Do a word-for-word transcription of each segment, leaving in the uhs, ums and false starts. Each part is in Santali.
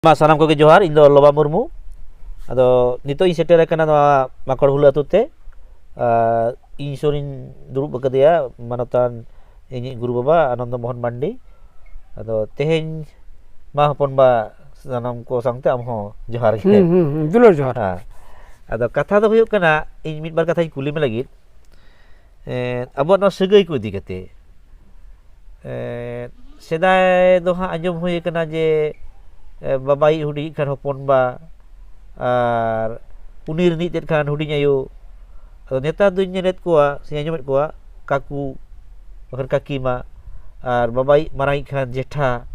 ᱢᱟ ᱥᱟᱱᱟᱢ ᱠᱚᱜᱮ ᱡᱚᱦᱟᱨ, ᱤᱧ ᱫᱚ ᱞᱚᱵᱟ ᱢᱩᱨᱢᱩ᱾ ᱟᱫᱚ ᱱᱤᱛᱚᱜ ᱤᱧ ᱥᱮᱴᱮᱨ ᱟᱠᱟᱱᱟ ᱱᱚᱣᱟ ᱢᱟᱠᱚᱲ ᱦᱩᱞᱟᱹ ᱟᱹᱛᱩ ᱛᱮ᱾ ᱟᱨ ᱤᱧ ᱥᱩᱨᱤᱧ ᱫᱩᱲᱩᱵ ᱟᱠᱟᱫᱮᱭᱟ ᱢᱟᱱᱚᱛᱟᱱ ᱤᱧᱤᱡ ᱜᱩᱨᱩ ᱵᱟᱵᱟ ᱟᱱᱚᱱᱫᱚ ᱢᱳᱦᱚᱱ ᱢᱟᱱᱰᱤ᱾ ᱟᱫᱚ ᱛᱮᱦᱮᱧ ᱢᱟ ᱦᱚᱯᱚᱱ ᱵᱟ ᱥᱟᱱᱟᱢ ᱠᱚ ᱥᱟᱶᱛᱮ ᱟᱢ ᱦᱚᱸ ᱡᱚᱦᱟᱨ ᱜᱮ᱾ ᱦᱩᱸ, ᱦᱩᱸ, ᱦᱩᱸ, ᱫᱩᱞᱟᱹᱲ ᱡᱚᱦᱟᱨ᱾ ᱦᱮᱸ᱾ ᱟᱫᱚ ᱠᱟᱛᱷᱟ ᱫᱚ ᱦᱩᱭᱩᱜ ᱠᱟᱱᱟ, ᱤᱧ ᱢᱤᱫ ᱵᱟᱨ ᱠᱟᱛᱷᱟᱧ ᱠᱩᱞᱤ ᱢᱮ ᱞᱟᱹᱜᱤᱫ᱾ ᱮᱸ, ᱟᱵᱚᱣᱟᱜ ᱱᱚᱣᱟ ᱥᱟᱹᱜᱟᱹᱭ ᱠᱚ ᱤᱫᱤ ᱠᱟᱛᱮ, ᱮᱸ, ᱥᱮᱫᱟᱭ ᱫᱚ ᱦᱟᱸᱜ ᱟᱸᱡᱚᱢ ᱦᱩᱭ ᱟᱠᱟᱱᱟ ᱡᱮ, ᱮᱸ, ᱵᱟᱵᱟᱭᱤᱡ ᱦᱩᱰᱤᱧ ᱠᱷᱟᱱ ᱦᱚᱯᱚᱱ ᱵᱟ, ᱟᱨ ᱩᱱᱤ ᱨᱤᱱᱤᱡ ᱛᱮᱫ ᱠᱷᱟᱱ ᱦᱩᱰᱤᱧ ᱟᱭᱳ᱾ ᱟᱫᱚ ᱱᱮᱛᱟᱨ ᱫᱚᱧ ᱧᱮᱞᱮᱫ ᱠᱚᱣᱟ ᱥᱮ ᱟᱸᱡᱚᱢᱮᱫ ᱠᱚᱣᱟ ᱠᱟᱠᱩ, ᱵᱟᱠᱷᱟᱱ ᱠᱟᱹᱠᱤ ᱢᱟ, ᱟᱨ ᱵᱟᱵᱟᱭᱤᱡ ᱢᱟᱨᱟᱝᱤᱡ ᱠᱷᱟᱱ ᱡᱮᱴᱷᱟ,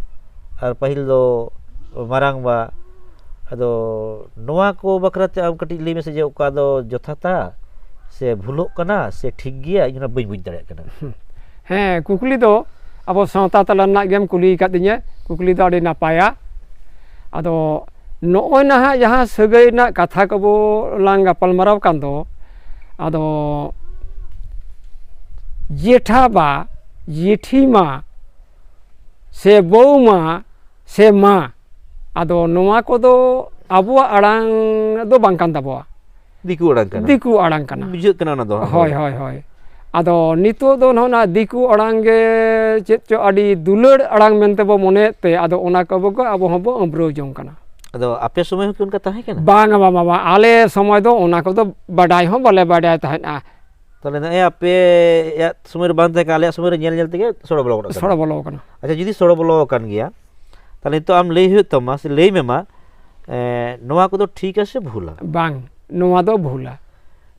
ᱟᱨ ᱯᱟᱹᱦᱤᱞ ᱫᱚ ᱢᱟᱨᱟᱝ ᱵᱟ᱾ ᱟᱫᱚ ᱱᱚᱣᱟ ᱠᱚ ᱵᱟᱠᱷᱨᱟ ᱛᱮ ᱟᱢ ᱠᱟᱹᱴᱤᱡ ᱞᱟᱹᱭ ᱢᱮᱥᱮ ᱡᱮ ᱚᱠᱟ ᱫᱚ ᱡᱚᱛᱷᱟᱛᱟ ᱥᱮ ᱵᱷᱩᱞᱚᱜ ᱠᱟᱱᱟ ᱥᱮ ᱴᱷᱤᱠ ᱜᱮᱭᱟ, ᱤᱧ ᱚᱱᱟ ᱵᱟᱹᱧ ᱵᱩᱡᱽ ᱫᱟᱲᱮᱭᱟᱜ ᱠᱟᱱᱟ᱾ ᱦᱮᱸ, ᱠᱩᱠᱞᱤ ᱫᱚ ᱟᱵᱚ ᱥᱟᱶᱛᱟ ᱛᱟᱞᱟ ᱨᱮᱱᱟᱜ ᱜᱮᱢ ᱠᱩᱞᱤ ᱟᱠᱟᱫᱤᱧᱟ, ᱠᱩᱠᱞᱤ ᱫᱚ ᱟᱹᱰᱤ ᱱᱟᱯᱟᱭᱟ᱾ ᱟᱫᱚ ᱱᱚᱜᱼᱚᱭ ᱱᱟᱦᱟᱜ ᱡᱟᱦᱟᱸ ᱥᱟᱹᱜᱟᱹᱭ ᱨᱮᱱᱟᱜ ᱠᱟᱛᱷᱟ ᱠᱚᱵᱚ ᱞᱟᱝ ᱜᱟᱯᱟᱞᱢᱟᱨᱟᱣ ᱠᱟᱱ ᱫᱚ, ᱟᱫᱚ ᱡᱮᱴᱷᱟ ᱵᱟ, ᱡᱮᱴᱷᱤ ᱢᱟ, ᱥᱮ ᱵᱟᱹᱣ ᱢᱟ, ᱥᱮ ᱢᱟ, ᱟᱫᱚ ᱱᱚᱣᱟ ᱠᱚᱫᱚ ᱟᱵᱚᱣᱟᱜ ᱟᱲᱟᱝ ᱫᱚ ᱵᱟᱝ ᱠᱟᱱ ᱛᱟᱵᱚᱣᱟ᱾ ᱫᱤᱠᱩ ᱟᱲᱟᱝ ᱠᱟᱱᱟ᱾ ᱫᱤᱠᱩ ᱟᱲᱟᱝ ᱠᱟᱱᱟ᱾ ᱵᱩᱡᱷᱟᱹᱜ ᱠᱟᱱᱟ ᱚᱱᱟ ᱫᱚ ᱦᱟᱸᱜ᱾ ᱦᱳᱭ, ᱦᱳᱭ, ᱦᱳᱭ᱾ ᱟᱫᱚ ᱱᱤᱛᱚᱜ ᱫᱚ ᱱᱚᱜᱼᱚ ᱱᱟ ᱫᱤᱠᱩ ᱟᱲᱟᱝ ᱜᱮ ᱪᱮᱫ ᱪᱚ ᱟᱹᱰᱤ ᱫᱩᱞᱟᱹᱲ ᱟᱲᱟᱝ ᱢᱮᱱᱛᱮ ᱵᱚ ᱢᱚᱱᱮᱭᱮᱫ ᱛᱮ, ᱟᱫᱚ ᱚᱱᱟ ᱠᱚ ᱵᱚ-, ᱟᱵᱚ ᱦᱚᱸᱵᱚ ᱟᱹᱢᱵᱽᱨᱟᱹᱣ ᱡᱚᱝ ᱠᱟᱱᱟ᱾ ᱟᱫᱚ ᱟᱯᱮ ᱥᱚᱢᱚᱭ ᱦᱚᱸ ᱠᱤ ᱚᱱᱠᱟ ᱛᱟᱦᱮᱸ ᱠᱟᱱᱟ? ᱵᱟᱝᱟ, ᱵᱟᱝᱟ, ᱵᱟᱝᱟ, ᱟᱞᱮ ᱥᱚᱢᱚᱭ ᱫᱚ ᱚᱱᱟ ᱠᱚᱫᱚ ᱵᱟᱰᱟᱭ ᱦᱚᱸ ᱵᱟᱞᱮ ᱵᱟᱰᱟᱭ ᱛᱟᱦᱮᱸᱫᱼᱟ᱾ ᱛᱟᱦᱞᱮ ᱱᱚᱜᱼᱚᱭ ᱟᱯᱮᱭᱟᱜ ᱥᱚᱢᱚᱭ ᱨᱮ ᱵᱟᱝ ᱛᱟᱦᱮᱸ ᱠᱟᱱᱟ, ᱟᱞᱮᱭᱟᱜ ᱥᱚᱢᱚᱭ ᱨᱮ ᱧᱮᱞ ᱧᱮᱞ ᱛᱮᱜᱮ ᱥᱚᱲᱚ ᱵᱚᱞᱚ ᱜᱚᱫ ᱟᱠᱟᱱᱟ᱾ ᱥᱚᱲᱚ ᱵᱚᱞᱚ ᱟᱠᱟᱱᱟ᱾ ᱟᱪᱪᱷᱟ, ᱡᱩᱫᱤ ᱥᱚᱲᱚ ᱵᱚᱞᱚ ᱟᱠᱟᱱ ᱜᱮᱭᱟ, ᱛᱟᱦᱞᱮ ᱱᱤᱛᱚᱜ ᱟᱢ ᱞᱟᱹᱭ ᱦᱩᱭᱩᱜ ᱛᱟᱢᱟ, ᱥᱮ ᱞᱟᱹᱭ ᱢᱮ ᱢᱟ, ᱮᱸ, ᱱᱚᱣᱟ ᱠᱚᱫᱚ ᱴᱷᱤᱠᱟ ᱥᱮ ᱵᱷᱩᱞᱟ? ᱵᱟᱝ, ᱱᱚᱣᱟ ᱫᱚ ᱵᱷᱩᱞᱟ᱾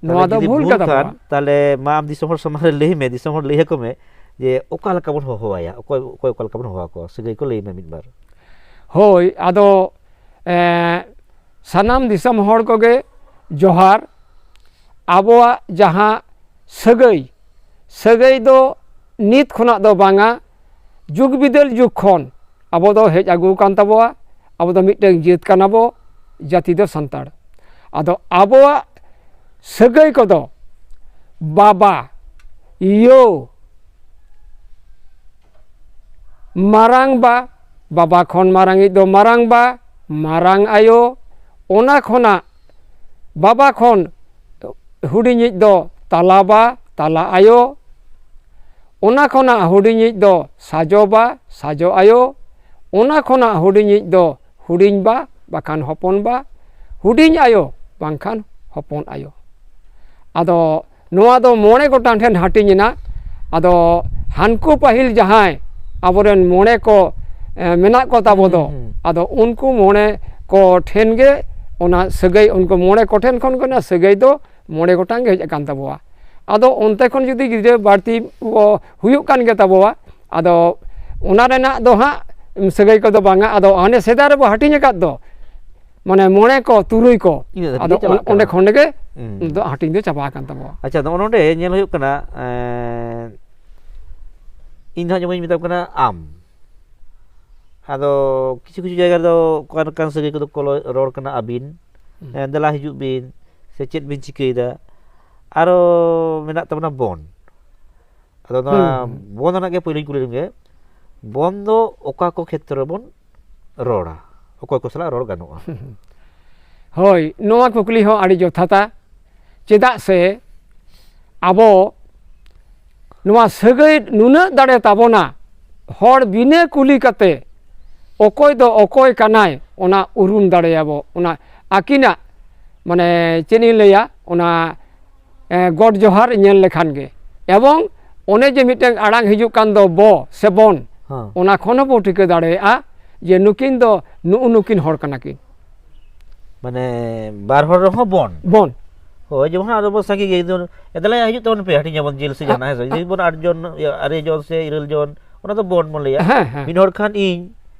ᱛᱟᱦᱞᱮ ᱱᱚᱣᱟ ᱫᱚ ᱡᱩᱫᱤ ᱵᱷᱩᱞ ᱵᱷᱩᱞ ᱠᱟᱛᱷᱟ ᱠᱷᱟᱱ, ᱵᱟᱝ᱾ ᱛᱟᱦᱞᱮ ᱢᱟ ᱟᱢ ᱫᱤᱥᱚᱢ ᱦᱚᱲ ᱥᱟᱢᱟᱝ ᱨᱮ ᱞᱟᱹᱭ ᱢᱮ, ᱫᱤᱥᱚᱢ ᱦᱚᱲ ᱞᱟᱹᱭ ᱟᱠᱚ ᱢᱮ ᱡᱮ ᱚᱠᱟ ᱞᱮᱠᱟ ᱵᱚᱱ ᱦᱚᱦᱚᱣᱟᱭᱟ, ᱚᱠᱚᱭ, ᱚᱠᱚᱭ ᱚᱠᱟ ᱞᱮᱠᱟ ᱵᱚᱱ ᱦᱚᱦᱚ ᱟᱠᱚᱣᱟ, ᱥᱟᱹᱜᱟᱹᱭ ᱠᱚ ᱞᱟᱹᱭ ᱢᱮ ᱢᱤᱫ ᱵᱟᱨ᱾ ᱦᱳᱭ, ᱟᱫᱚ, ᱮᱸ, ᱥᱟᱱᱟᱢ ᱫᱤᱥᱚᱢ ᱦᱚᱲ ᱠᱚᱜᱮ ᱡᱚᱦᱟᱨ᱾ ᱟᱵᱚᱣᱟᱜ ᱡᱟᱦᱟᱸ ᱥᱟᱹᱜᱟᱹᱭ, ᱥᱟᱹᱜᱟᱹᱭ ᱫᱚ ᱱᱤᱛ ᱠᱷᱚᱱᱟᱜ ᱫᱚ ᱵᱟᱝᱟ, ᱡᱩᱜᱽ ᱵᱤᱫᱟᱹᱞ ᱡᱩᱜᱽ ᱠᱷᱚᱱ ᱟᱵᱚ ᱫᱚ ᱦᱮᱡ ᱟᱹᱜᱩ ᱟᱠᱟᱱ ᱛᱟᱵᱚᱣᱟ᱾ ᱟᱵᱚ ᱫᱚ ᱢᱤᱫᱴᱟᱝ ᱡᱟᱹᱛ ᱠᱟᱱᱟ ᱵᱚ, ᱡᱟᱹᱛᱤ ᱫᱚ ᱥᱟᱱᱛᱟᱲ᱾ ᱟᱫᱚ ᱟᱵᱚᱣᱟᱜ ᱥᱟᱹᱜᱟᱹᱭ ᱠᱚᱫᱚ ᱵᱟᱵᱟ, ᱭᱳ, ᱢᱟᱨᱟᱝ ᱵᱟ, ᱵᱟᱵᱟ ᱠᱷᱚᱱ ᱢᱟᱨᱟᱝᱤᱡ ᱫᱚ ᱢᱟᱨᱟᱝ ᱵᱟ, ᱢᱟᱨᱟᱝ ᱟᱭᱳ, ᱚᱱᱟ ᱠᱷᱚᱱᱟᱜ ᱵᱟᱵᱟ ᱠᱷᱚᱱ ᱦᱩᱰᱤᱧᱤᱡ ᱫᱚ ᱛᱟᱞᱟ ᱵᱟ, ᱛᱟᱞᱟ ᱟᱭᱳ, ᱚᱱᱟ ᱠᱷᱚᱱᱟᱜ ᱦᱩᱰᱤᱧᱤᱡ ᱫᱚ ᱥᱟᱡᱚ ᱵᱟ, ᱥᱟᱡᱚ ᱟᱭᱳ, ᱚᱱᱟ ᱠᱷᱚᱱᱟᱜ ᱦᱩᱰᱤᱧᱤᱡ ᱫᱚ ᱦᱩᱰᱤᱧ ᱵᱟ ᱵᱟᱠᱷᱟᱱ ᱦᱚᱯᱚᱱ ᱵᱟ, ᱦᱩᱰᱤᱧ ᱟᱭᱳ ᱵᱟᱝᱠᱷᱟᱱ ᱦᱚᱯᱚᱱ ᱟᱭᱳ᱾ ᱟᱫᱚ ᱱᱚᱣᱟ ᱫᱚ ᱢᱚᱬᱮ ᱜᱚᱴᱟᱝ ᱴᱷᱮᱱ ᱦᱟᱹᱴᱤᱧ ᱮᱱᱟ᱾ ᱟᱫᱚ ᱦᱟᱱᱠᱩ ᱯᱟᱹᱦᱤᱞ ᱡᱟᱦᱟᱸᱭ ᱟᱵᱚᱨᱮᱱ ᱢᱚᱬᱮ ᱠᱚ, ᱮ, ᱢᱮᱱᱟᱜ ᱠᱚ ᱛᱟᱵᱚ ᱫᱚ, ᱦᱩᱸ, ᱦᱩᱸ᱾ ᱟᱫᱚ ᱩᱱᱠᱩ ᱢᱚᱬᱮ ᱠᱚ ᱴᱷᱮᱱ ᱜᱮ ᱚᱱᱟ ᱥᱟᱹᱜᱟᱹᱭ, ᱩᱱᱠᱩ ᱢᱚᱬᱮ ᱠᱚ ᱴᱷᱮᱱ ᱠᱷᱚᱱ ᱜᱮ ᱚᱱᱟ ᱥᱟᱹᱜᱟᱹᱭ ᱫᱚ ᱢᱚᱬᱮ ᱜᱚᱴᱟᱝ ᱜᱮ ᱦᱮᱡ ᱟᱠᱟᱱ ᱛᱟᱵᱚᱣᱟ᱾ ᱟᱫᱚ ᱚᱱᱛᱮ ᱠᱷᱚᱱ ᱡᱩᱫᱤ ᱜᱤᱫᱽᱨᱟᱹ ᱵᱟᱹᱲᱛᱤ ᱠᱚ ᱦᱩᱭᱩᱜ ᱠᱟᱱ ᱜᱮ ᱛᱟᱵᱚᱣᱟ, ᱟᱫᱚ ᱚᱱᱟ ᱨᱮᱱᱟᱜ ᱫᱚ ᱦᱟᱸᱜ ᱥᱟᱹᱜᱟᱹᱭ ᱠᱚᱫᱚ ᱵᱟᱝᱟ᱾ ᱟᱫᱚ ᱦᱟᱱᱮ ᱥᱮᱫᱟᱭ ᱨᱮᱵᱚ ᱦᱟᱹᱴᱤᱧ ᱟᱠᱟᱫ ᱫᱚ, ᱢᱟᱱᱮ ᱢᱚᱬᱮ ᱠᱚ, ᱛᱩᱨᱩᱭ ᱠᱚ, ᱤᱱᱟᱹ ᱫᱷᱟᱹᱵᱤᱡ ᱟᱫᱚ ᱜᱮ ᱪᱟᱞᱟᱜ ᱚᱸᱰᱮ ᱠᱟᱱᱟ᱾ ᱠᱷᱚᱱ ᱜᱮ ᱦᱩᱸ᱾ ᱫᱚ ᱦᱟᱹᱴᱤᱧ ᱫᱚ ᱪᱟᱵᱟ ᱟᱠᱟᱱ ᱛᱟᱵᱚᱣᱟ᱾ ᱟᱪᱪᱷᱟ, ᱱᱚᱜᱼᱚ ᱱᱚᱰᱮ ᱧᱮᱞ ᱦᱩᱭᱩᱜ ᱠᱟᱱᱟ, ᱮᱸ, ᱤᱧ ᱫᱚ ᱦᱟᱸᱜ ᱡᱮᱢᱚᱱᱤᱧ ᱢᱮᱛᱟᱢ ᱠᱟᱱᱟ ᱟᱢ, ᱟᱫᱚ ᱠᱤᱪᱷᱩ ᱠᱤᱪᱷᱩ ᱡᱟᱭᱜᱟ ᱨᱮᱫᱚ ᱚᱠᱟ ᱞᱮᱠᱟᱱ ᱥᱟᱹᱜᱟᱹᱭ ᱠᱚᱫᱚ ᱠᱚ ᱨᱚᱲ ᱠᱟᱱᱟ ᱟᱹᱵᱤᱱ, ᱦᱩᱸ᱾ ᱮᱸ, ᱫᱮᱞᱟ ᱦᱤᱡᱩᱜ ᱵᱤᱱ, ᱥᱮ ᱪᱮᱫ ᱵᱤᱱ ᱪᱤᱠᱟᱹᱭᱮᱫᱟ? ᱟᱨᱚ ᱢᱮᱱᱟᱜ ᱛᱟᱵᱚᱱᱟ ᱵᱚᱱ᱾ ᱟᱫᱚ ᱱᱚᱣᱟ ᱦᱩᱸ, ᱦᱩᱸ᱾ ᱵᱚᱱ ᱨᱮᱱᱟᱜ ᱜᱮ ᱯᱳᱭᱞᱳᱧ ᱠᱩᱞᱤ ᱞᱮᱢᱜᱮ, ᱵᱚᱱ ᱫᱚ ᱚᱠᱟ ᱠᱚ ᱠᱷᱮᱛᱨᱚ ᱨᱮᱵᱚᱱ ᱨᱚᱲᱟ, ᱚᱠᱚᱭ ᱠᱚ ᱥᱟᱞᱟᱜ ᱨᱚᱲ ᱜᱟᱱᱚᱜᱼᱟ? ᱦᱳᱭ, ᱱᱚᱣᱟ ᱠᱩᱠᱞᱤ ᱦᱚᱸ ᱟᱹᱰᱤ ᱡᱚᱛᱷᱟᱛᱟ᱾ ᱪᱮᱫᱟᱜ ᱥᱮ ᱟᱵᱚ ᱱᱚᱣᱟ ᱥᱟᱹᱜᱟᱹᱭ ᱱᱩᱱᱟᱹᱜ ᱫᱟᱲᱮ ᱛᱟᱵᱚᱱᱟ, ᱦᱚᱲ ᱵᱤᱱᱟᱹ ᱠᱩᱞᱤ ᱠᱟᱛᱮ ᱚᱠᱚᱭ ᱫᱚ ᱚᱠᱚᱭ ᱠᱟᱱᱟᱭ, ᱚᱱᱟ ᱩᱨᱩᱢ ᱫᱟᱲᱮᱭᱟᱵᱚ, ᱚᱱᱟ ᱟᱹᱠᱤᱱᱟᱜ, ᱢᱟᱱᱮ, ᱪᱮᱫ ᱤᱧ ᱞᱟᱹᱭᱟ, ᱚᱱᱟ, ᱮ, ᱜᱚᱰ ᱡᱚᱦᱟᱨ ᱧᱮᱞ ᱞᱮᱠᱷᱟᱱ ᱜᱮ᱾ ᱮᱵᱚᱝ ᱚᱱᱮ ᱡᱮ ᱢᱤᱫᱴᱟᱝ ᱟᱲᱟᱝ ᱦᱤᱡᱩᱜ ᱠᱟᱱ ᱫᱚ ᱵᱚ ᱥᱮ ᱵᱚᱱ, ᱦᱮᱸ᱾ ᱚᱱᱟ ᱠᱷᱚᱱ ᱦᱚᱸᱵᱚ ᱴᱷᱤᱠᱟᱹ ᱫᱟᱲᱮᱭᱟᱜᱼᱟ ᱡᱮ ᱱᱩᱠᱤᱱ ᱫᱚ ᱱᱩᱜᱼᱩ ᱱᱩᱠᱤᱱ ᱦᱚᱲ ᱠᱟᱱᱟ ᱠᱤᱱ᱾ ᱢᱟᱱᱮ ᱵᱟᱨ ᱦᱚᱲ ᱨᱮᱦᱚᱸ ᱵᱚᱱ᱾ ᱵᱚᱱ᱾ ᱦᱳᱭ, ᱡᱮᱢᱚᱱ ᱟᱫᱚ ᱵᱚᱱ ᱥᱟᱸᱜᱮ ᱜᱮᱭᱟ, ᱡᱮᱢᱚᱱ, "ᱮ, ᱫᱮᱞᱟᱭᱟ, ᱦᱤᱡᱩᱜ ᱛᱟᱵᱚᱱ ᱯᱮ, ᱦᱟᱹᱴᱤᱧ ᱟᱵᱚᱱ ᱡᱤᱞ ᱥᱮ ᱡᱟᱦᱟᱱᱟᱜ", ᱦᱮᱸ ᱥᱮ? ᱡᱩᱫᱤ ᱵᱚᱱ ᱟᱴ ᱡᱚᱱ, ᱤᱭᱟᱹ, ᱟᱨᱮ ᱡᱚᱱ ᱥᱮ ᱤᱨᱟᱹᱞ ᱡᱚᱱ, ᱚᱱᱟ ᱫᱚ ᱵᱚᱱ ᱵᱚᱱ ᱞᱟᱹᱭᱟ᱾ ᱦᱮᱸ, ᱦᱮᱸ᱾ ᱢᱤᱫ ᱦᱚᱲ ᱠᱷᱟᱱ ᱤᱧ,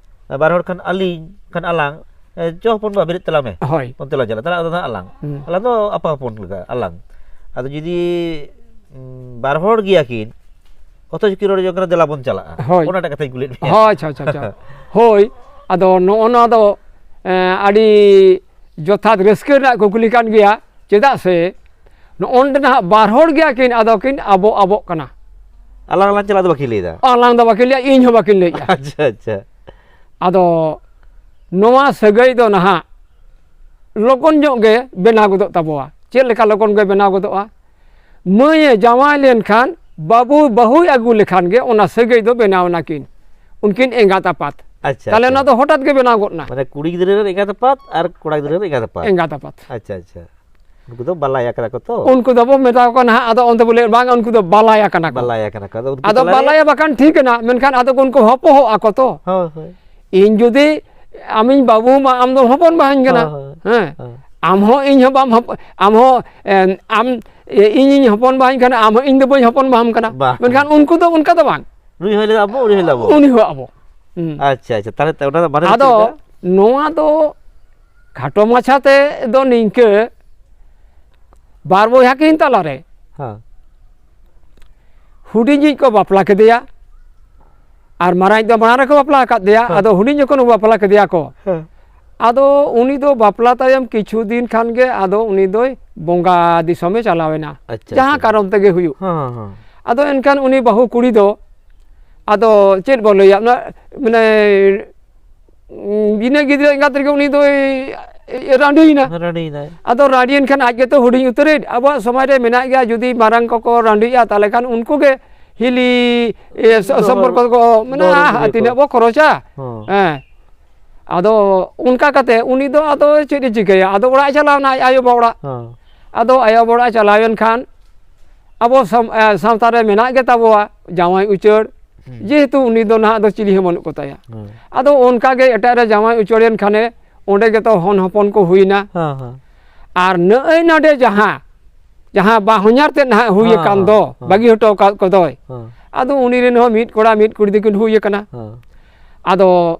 ᱵᱟᱨ ᱦᱚᱲ ᱠᱷᱟᱱ ᱟᱹᱞᱤᱧ, ᱠᱷᱟᱱ ᱟᱞᱟᱝ, ᱮ, ᱪᱚ ᱦᱚᱯᱚᱱ ᱵᱟ, ᱵᱮᱨᱮᱫ ᱛᱟᱞᱟᱝ ᱢᱮ᱾ ᱦᱳᱭ᱾ ᱚᱱᱛᱮ ᱞᱟᱝ ᱪᱟᱞᱟᱜᱼᱟ, ᱛᱟᱦᱞᱮ ᱟᱫᱚ ᱱᱟᱜ ᱟᱞᱟᱝ᱾ ᱦᱩᱸ᱾ ᱟᱞᱟᱝ ᱫᱚ ᱟᱯᱟ ᱦᱚᱯᱚᱱ ᱞᱮᱠᱟ, ᱟᱞᱟᱝ᱾ ᱟᱫᱚ ᱡᱩᱫᱤ, ᱩᱸ, ᱵᱟᱨ ᱦᱚᱲ ᱜᱮᱭᱟ ᱠᱤᱱ, ᱚᱛᱷᱚᱪᱚ ᱠᱤᱱ ᱨᱚᱲ ᱡᱚᱝ ᱠᱟᱱᱟ, "ᱫᱮᱞᱟ ᱵᱚᱱ ᱪᱟᱞᱟᱜᱼᱟ", ᱦᱳᱭ᱾ ᱚᱱᱟᱴᱟᱜ ᱠᱟᱛᱷᱟᱧ ᱠᱩᱞᱤᱭᱮᱫ ᱢᱮᱭᱟ᱾ ᱦᱳᱭ, ᱟᱪᱪᱷᱟ, ᱟᱪᱪᱷᱟ, ᱟᱪᱪᱷᱟ᱾ ᱦᱳᱭ, ᱟᱫᱚ ᱱᱚᱜᱼᱚ ᱱᱚᱣᱟ ᱫᱚ, ᱮᱸ, ᱟᱹᱰᱤ ᱡᱚᱛᱷᱟᱛ ᱨᱟᱹᱥᱠᱟᱹ ᱨᱮᱱᱟᱜ ᱠᱩᱠᱞᱤ ᱠᱟᱱ ᱜᱮᱭᱟ᱾ ᱪᱮᱫᱟᱜ ᱥᱮ ᱱᱚᱜᱼᱚ ᱱᱚᱰᱮ ᱱᱟᱦᱟᱜ ᱵᱟᱨ ᱦᱚᱲ ᱜᱮᱭᱟ ᱠᱤᱱ, ᱟᱫᱚ ᱠᱤᱱ ᱟᱵᱚ ᱟᱵᱚᱜ ᱠᱟᱱᱟ᱾ ᱟᱞᱟᱝ ᱟᱞᱟᱝ ᱪᱟᱞᱟᱜ ᱫᱚ ᱵᱟᱹᱠᱤᱱ ᱞᱟᱹᱭᱫᱟ? ᱟᱞᱟᱝ ᱫᱚ ᱵᱟᱹᱠᱤᱱ ᱞᱟᱹᱭᱟ, ᱤᱧ ᱦᱚᱸ ᱵᱟᱹᱠᱤᱱ ᱞᱟᱹᱭᱮᱜᱼᱟ᱾ ᱟᱪᱪᱷᱟ, ᱟᱪᱪᱷᱟ᱾ ᱟᱫᱚ ᱱᱚᱣᱟ ᱥᱟᱹᱜᱟᱹᱭ ᱫᱚ ᱱᱟᱦᱟᱜ ᱞᱚᱜᱚᱱ ᱧᱚᱜ ᱜᱮ ᱵᱮᱱᱟᱣ ᱜᱚᱫᱚᱜ ᱛᱟᱵᱚᱣᱟ᱾ ᱪᱮᱫ ᱞᱮᱠᱟ ᱞᱚᱜᱚᱱ ᱜᱮ ᱵᱮᱱᱟᱣ ᱜᱚᱫᱚᱜᱼᱟ? ᱢᱟᱹᱭᱮ ᱡᱟᱶᱟᱭ ᱞᱮᱱᱠᱷᱟᱱ, ᱵᱟᱹᱵᱩ ᱵᱟᱹᱦᱩᱭ ᱟᱹᱜᱩ ᱞᱮᱠᱷᱟᱱ ᱜᱮ ᱚᱱᱟ ᱥᱟᱹᱜᱟᱹᱭ ᱫᱚ ᱵᱮᱱᱟᱣ ᱮᱱᱟ ᱠᱤᱱ, ᱩᱱᱠᱤᱱ ᱮᱸᱜᱟᱛ ᱟᱯᱟᱛ᱾ ᱟᱪᱪᱷᱟ, ᱛᱟᱦᱞᱮ ᱟᱪᱪᱷᱟ᱾ ᱚᱱᱟ ᱫᱚ ᱦᱚᱴᱟᱛ ᱜᱮ ᱵᱮᱱᱟᱣ ᱜᱚᱫ ᱮᱱᱟ᱾ ᱢᱟᱱᱮ ᱠᱩᱲᱤ ᱜᱤᱫᱽᱨᱟᱹ ᱨᱮᱱ ᱮᱸᱜᱟᱛ ᱟᱯᱟᱛ ᱟᱨ ᱠᱚᱲᱟ ᱜᱤᱫᱽᱨᱟᱹ ᱨᱮᱱ ᱮᱸᱜᱟᱛ ᱟᱯᱟᱛ᱾ ᱮᱸᱜᱟᱛ ᱟᱯᱟᱛ᱾ ᱟᱪᱪᱷᱟ, ᱟᱪᱪᱷᱟ᱾ ᱩᱱᱠᱩ ᱫᱚ ᱵᱟᱞᱟᱭᱟ ᱠᱟᱱᱟ ᱠᱚ ᱛᱚ? ᱩᱱᱠᱩ ᱫᱚᱵᱚ ᱢᱮᱛᱟ ᱠᱚ ᱠᱟᱱᱟ ᱦᱟᱸᱜ, ᱟᱫᱚ ᱚᱱᱛᱮ ᱵᱚᱞᱮ ᱵᱟᱝ, ᱩᱱᱠᱩ ᱫᱚ ᱵᱟᱞᱟᱭᱟ ᱠᱟᱱᱟ ᱠᱚ᱾ ᱵᱟᱞᱟᱭᱟ ᱠᱟᱱᱟ ᱠᱚ᱾ ᱟᱫᱚ ᱩᱱᱠᱩ ᱟᱫᱚ ᱛᱟᱞᱟᱨᱮ ᱵᱟᱞᱟᱭᱟ ᱵᱟᱠᱷᱟᱱ ᱴᱷᱤᱠ ᱮᱱᱟ, ᱢᱮᱱᱠᱷᱟᱱ ᱟᱫᱚ ᱠᱚ ᱩᱱᱠᱩ ᱦᱚᱯᱚᱦᱚᱜ ᱟᱠᱚ ᱛᱚ᱾ ᱦᱳᱭ, ᱦᱳᱭ᱾ ᱤᱧ ᱡᱩᱫᱤ ᱟᱢᱤᱧ ᱵᱟᱹᱵᱩ ᱢᱟ, ᱟᱢ ᱫᱚᱢ ᱦᱚᱯᱚᱱ ᱵᱟᱦᱟᱧ ᱠᱟᱱᱟ᱾ ᱦᱳᱭ, ᱦᱳᱭ᱾ ᱦᱮᱸ᱾ ᱦᱳᱭ᱾ ᱟᱢ ᱦᱚᱸ ᱤᱧ ᱦᱚᱸ ᱵᱟᱢ ᱦᱚᱯ-, ᱟᱢ ᱦᱚᱸ, ᱮ, ᱟᱢ, ᱮ, ᱤᱧᱤᱧ ᱦᱚᱯᱚᱱ ᱵᱟᱦᱟᱧ ᱠᱟᱱᱟ, ᱟᱢ ᱦᱚᱸ ᱤᱧ ᱫᱚ ᱵᱟᱹᱧ ᱦᱚᱯᱚᱱ ᱵᱟᱦᱟᱢ ᱠᱟᱱᱟ᱾ ᱵᱟᱝ᱾ ᱢᱮᱱᱠᱷᱟᱱ ᱩᱱᱠᱩ ᱫᱚ ᱚᱱᱠᱟ ᱫᱚ ᱵᱟᱝ᱾ ᱱᱩᱭ ᱦᱚᱸ ᱞᱟᱹᱭ ᱫᱟ ᱟᱵᱚ, ᱩᱱᱤ ᱦᱚᱸ ᱞᱟᱹᱭ ᱫᱟ ᱟᱵᱚ᱾ ᱩᱱᱤ ᱦᱚᱸ ᱟᱵᱚ᱾ ᱦᱩᱸ᱾ ᱟᱪᱪᱷᱟ, ᱟᱪᱪᱷᱟ᱾ ᱛᱟᱦᱞᱮ ᱚᱱᱟ ᱫᱚ ᱢᱟᱱᱮ ᱫᱚ ᱟᱫᱚ ᱪᱮᱫ ᱞᱮᱠᱟ? ᱱᱚᱣᱟ ᱫᱚ ᱠᱷᱟᱴᱚ ᱢᱟᱪᱷᱟ ᱛᱮ ᱫᱚ ᱱᱤᱝᱠᱟᱹ, ᱵᱟᱨ ᱵᱚᱭᱦᱟ ᱠᱤᱱ ᱛᱟᱞᱟᱨᱮ ᱦᱮᱸ᱾ ᱦᱩᱰᱤᱧᱤᱡ ᱠᱚ ᱵᱟᱯᱞᱟ ᱠᱮᱫᱮᱭᱟ, ᱟᱨ ᱢᱟᱨᱟᱝᱤᱡ ᱫᱚ ᱢᱟᱲᱟᱝ ᱨᱮᱠᱚ ᱵᱟᱯᱞᱟ ᱟᱠᱟᱫ ᱫᱮᱭᱟ᱾ ᱦᱮᱸ᱾ ᱟᱫᱚ ᱦᱩᱰᱤᱧ ᱡᱚᱠᱷᱚᱱ ᱠᱚ ᱵᱟᱯᱞᱟ ᱠᱮᱫᱮᱭᱟ ᱠᱚ, ᱦᱮᱸ᱾ ᱟᱫᱚ ᱩᱱᱤ ᱫᱚ ᱵᱟᱯᱞᱟ ᱛᱟᱭᱚᱢ ᱠᱤᱪᱷᱩ ᱫᱤᱱ ᱠᱷᱟᱱ ᱜᱮ ᱟᱫᱚ ᱩᱱᱤ ᱫᱚᱭ ᱵᱚᱸᱜᱟ ᱫᱤᱥᱚᱢᱮ ᱪᱟᱞᱟᱣ ᱮᱱᱟ, ᱟᱪᱪᱷᱟ, ᱡᱟᱦᱟᱸ ᱟᱪᱪᱷᱟ᱾ ᱠᱟᱨᱚᱱ ᱛᱮᱜᱮ ᱦᱩᱭᱩᱜ᱾ ᱦᱮᱸ, ᱦᱮᱸ, ᱦᱮᱸ᱾ ᱟᱫᱚ ᱮᱱᱠᱷᱟᱱ ᱩᱱᱤ ᱵᱟᱹᱦᱩ ᱠᱩᱲᱤ ᱫᱚ ᱟᱫᱚ ᱪᱮᱫ ᱵᱚ ᱞᱟᱹᱭᱟ, ᱚᱱᱟ ᱢᱟᱱᱮ ᱵᱤᱱᱟᱹ ᱜᱤᱫᱽᱨᱟᱹ ᱮᱸᱜᱟᱛ ᱨᱮᱜᱮ ᱩᱱᱤ ᱫᱚᱭ ᱨᱟᱺᱰᱤᱭᱮᱱᱟ᱾ ᱨᱟᱺᱰᱤᱭᱮᱱᱟᱭ᱾ ᱟᱫᱚ ᱨᱟᱺᱰᱤᱭᱮᱱ ᱠᱷᱟᱱ ᱟᱡ ᱜᱮᱛᱚ ᱦᱩᱰᱤᱧ ᱩᱛᱟᱹᱨᱮᱱ᱾ ᱟᱵᱚᱣᱟᱜ ᱥᱚᱢᱟᱡᱽ ᱨᱮ ᱢᱮᱱᱟᱜ ᱜᱮᱭᱟ, ᱡᱩᱫᱤ ᱢᱟᱨᱟᱝ ᱠᱚᱠᱚ ᱨᱟᱺᱰᱤᱜᱼᱟ, ᱛᱟᱦᱚᱞᱮ ᱠᱷᱟᱱ ᱩᱱᱠᱩ ᱜᱮ ᱦᱤᱞᱤ, ᱤᱭᱟᱹ, ᱥᱚ-, ᱫᱚᱦᱚ, ᱥᱚᱢᱯᱚᱨᱠᱚ ᱠᱚ ᱢᱮᱱᱟ, ᱫᱚᱦᱚ ᱨᱩᱣᱟᱹᱲ "ᱟᱦ, ᱦᱩᱭᱩᱜ ᱛᱤᱱᱟᱹᱜ ᱠᱚᱣᱟ᱾ ᱵᱚ ᱠᱷᱚᱨᱚᱪᱟ?" ᱦᱚᱸ᱾ ᱦᱮᱸ᱾ ᱟᱫᱚ ᱚᱱᱠᱟ ᱠᱟᱛᱮ ᱩᱱᱤ ᱫᱚ ᱟᱫᱚ ᱪᱮᱫ ᱮ ᱪᱤᱠᱟᱹᱭᱟ? ᱟᱫᱚ ᱚᱲᱟᱜ ᱮ ᱪᱟᱞᱟᱣᱱᱟ ᱟᱡ ᱟᱭᱳ ᱵᱟᱵᱟ ᱚᱲᱟᱜ᱾ ᱦᱚᱸ᱾ ᱟᱫᱚ ᱟᱭᱳ ᱵᱟᱵᱟ ᱚᱲᱟᱜ ᱮ ᱪᱟᱞᱟᱣᱮᱱ ᱠᱷᱟᱱ ᱟᱵᱚ ᱥᱟᱢ-, ᱮ, ᱥᱟᱶᱛᱟ ᱨᱮ ᱢᱮᱱᱟᱜ ᱜᱮ ᱛᱟᱵᱚᱣᱟ ᱡᱟᱶᱟᱭ ᱩᱪᱟᱹᱲ᱾ ᱦᱩᱸ᱾ ᱡᱮᱦᱮᱛᱩ ᱩᱱᱤ ᱫᱚ ᱱᱟᱦᱟᱜ ᱫᱚ ᱪᱤᱞᱤ ᱦᱚᱸ ᱵᱟᱹᱱᱩᱜ ᱠᱚ ᱛᱟᱭᱟ᱾ ᱦᱩᱸ᱾ ᱟᱫᱚ ᱚᱱᱠᱟ ᱜᱮ ᱮᱴᱟᱜ ᱨᱮ ᱡᱟᱶᱟᱭ ᱩᱪᱟᱹᱲᱮᱱ ᱠᱷᱟᱱᱮ ᱚᱸᱰᱮ ᱜᱮᱛᱚ ᱦᱚᱱ ᱦᱚᱯᱚᱱ ᱠᱚ ᱦᱩᱭᱱᱟ᱾ ᱦᱮᱸ, ᱦᱮᱸ᱾ ᱟᱨ ᱱᱚᱜᱼᱚᱭ ᱱᱚᱰᱮ ᱡᱟᱦᱟᱸ, ᱡᱟᱦᱟᱸ ᱵᱟ ᱦᱚᱧᱦᱟᱨ ᱛᱮᱫ ᱱᱟᱦᱟᱜ ᱦᱩᱭ ᱦᱮᱸ, ᱟᱠᱟᱱ ᱦᱮᱸ, ᱫᱚ, ᱦᱮᱸ᱾ ᱵᱟᱹᱜᱤ ᱦᱚᱴᱚ ᱟᱠᱟᱫ ᱠᱚᱫᱚᱭ, ᱦᱮᱸ᱾ ᱟᱫᱚ ᱩᱱᱤ ᱨᱮᱱ ᱦᱚᱸ ᱢᱤᱫ ᱠᱚᱲᱟ ᱢᱤᱫ ᱠᱩᱲᱤ ᱛᱟᱹᱠᱤᱱ ᱦᱩᱭ ᱟᱠᱟᱱᱟ᱾ ᱦᱮᱸ᱾ ᱟᱫᱚ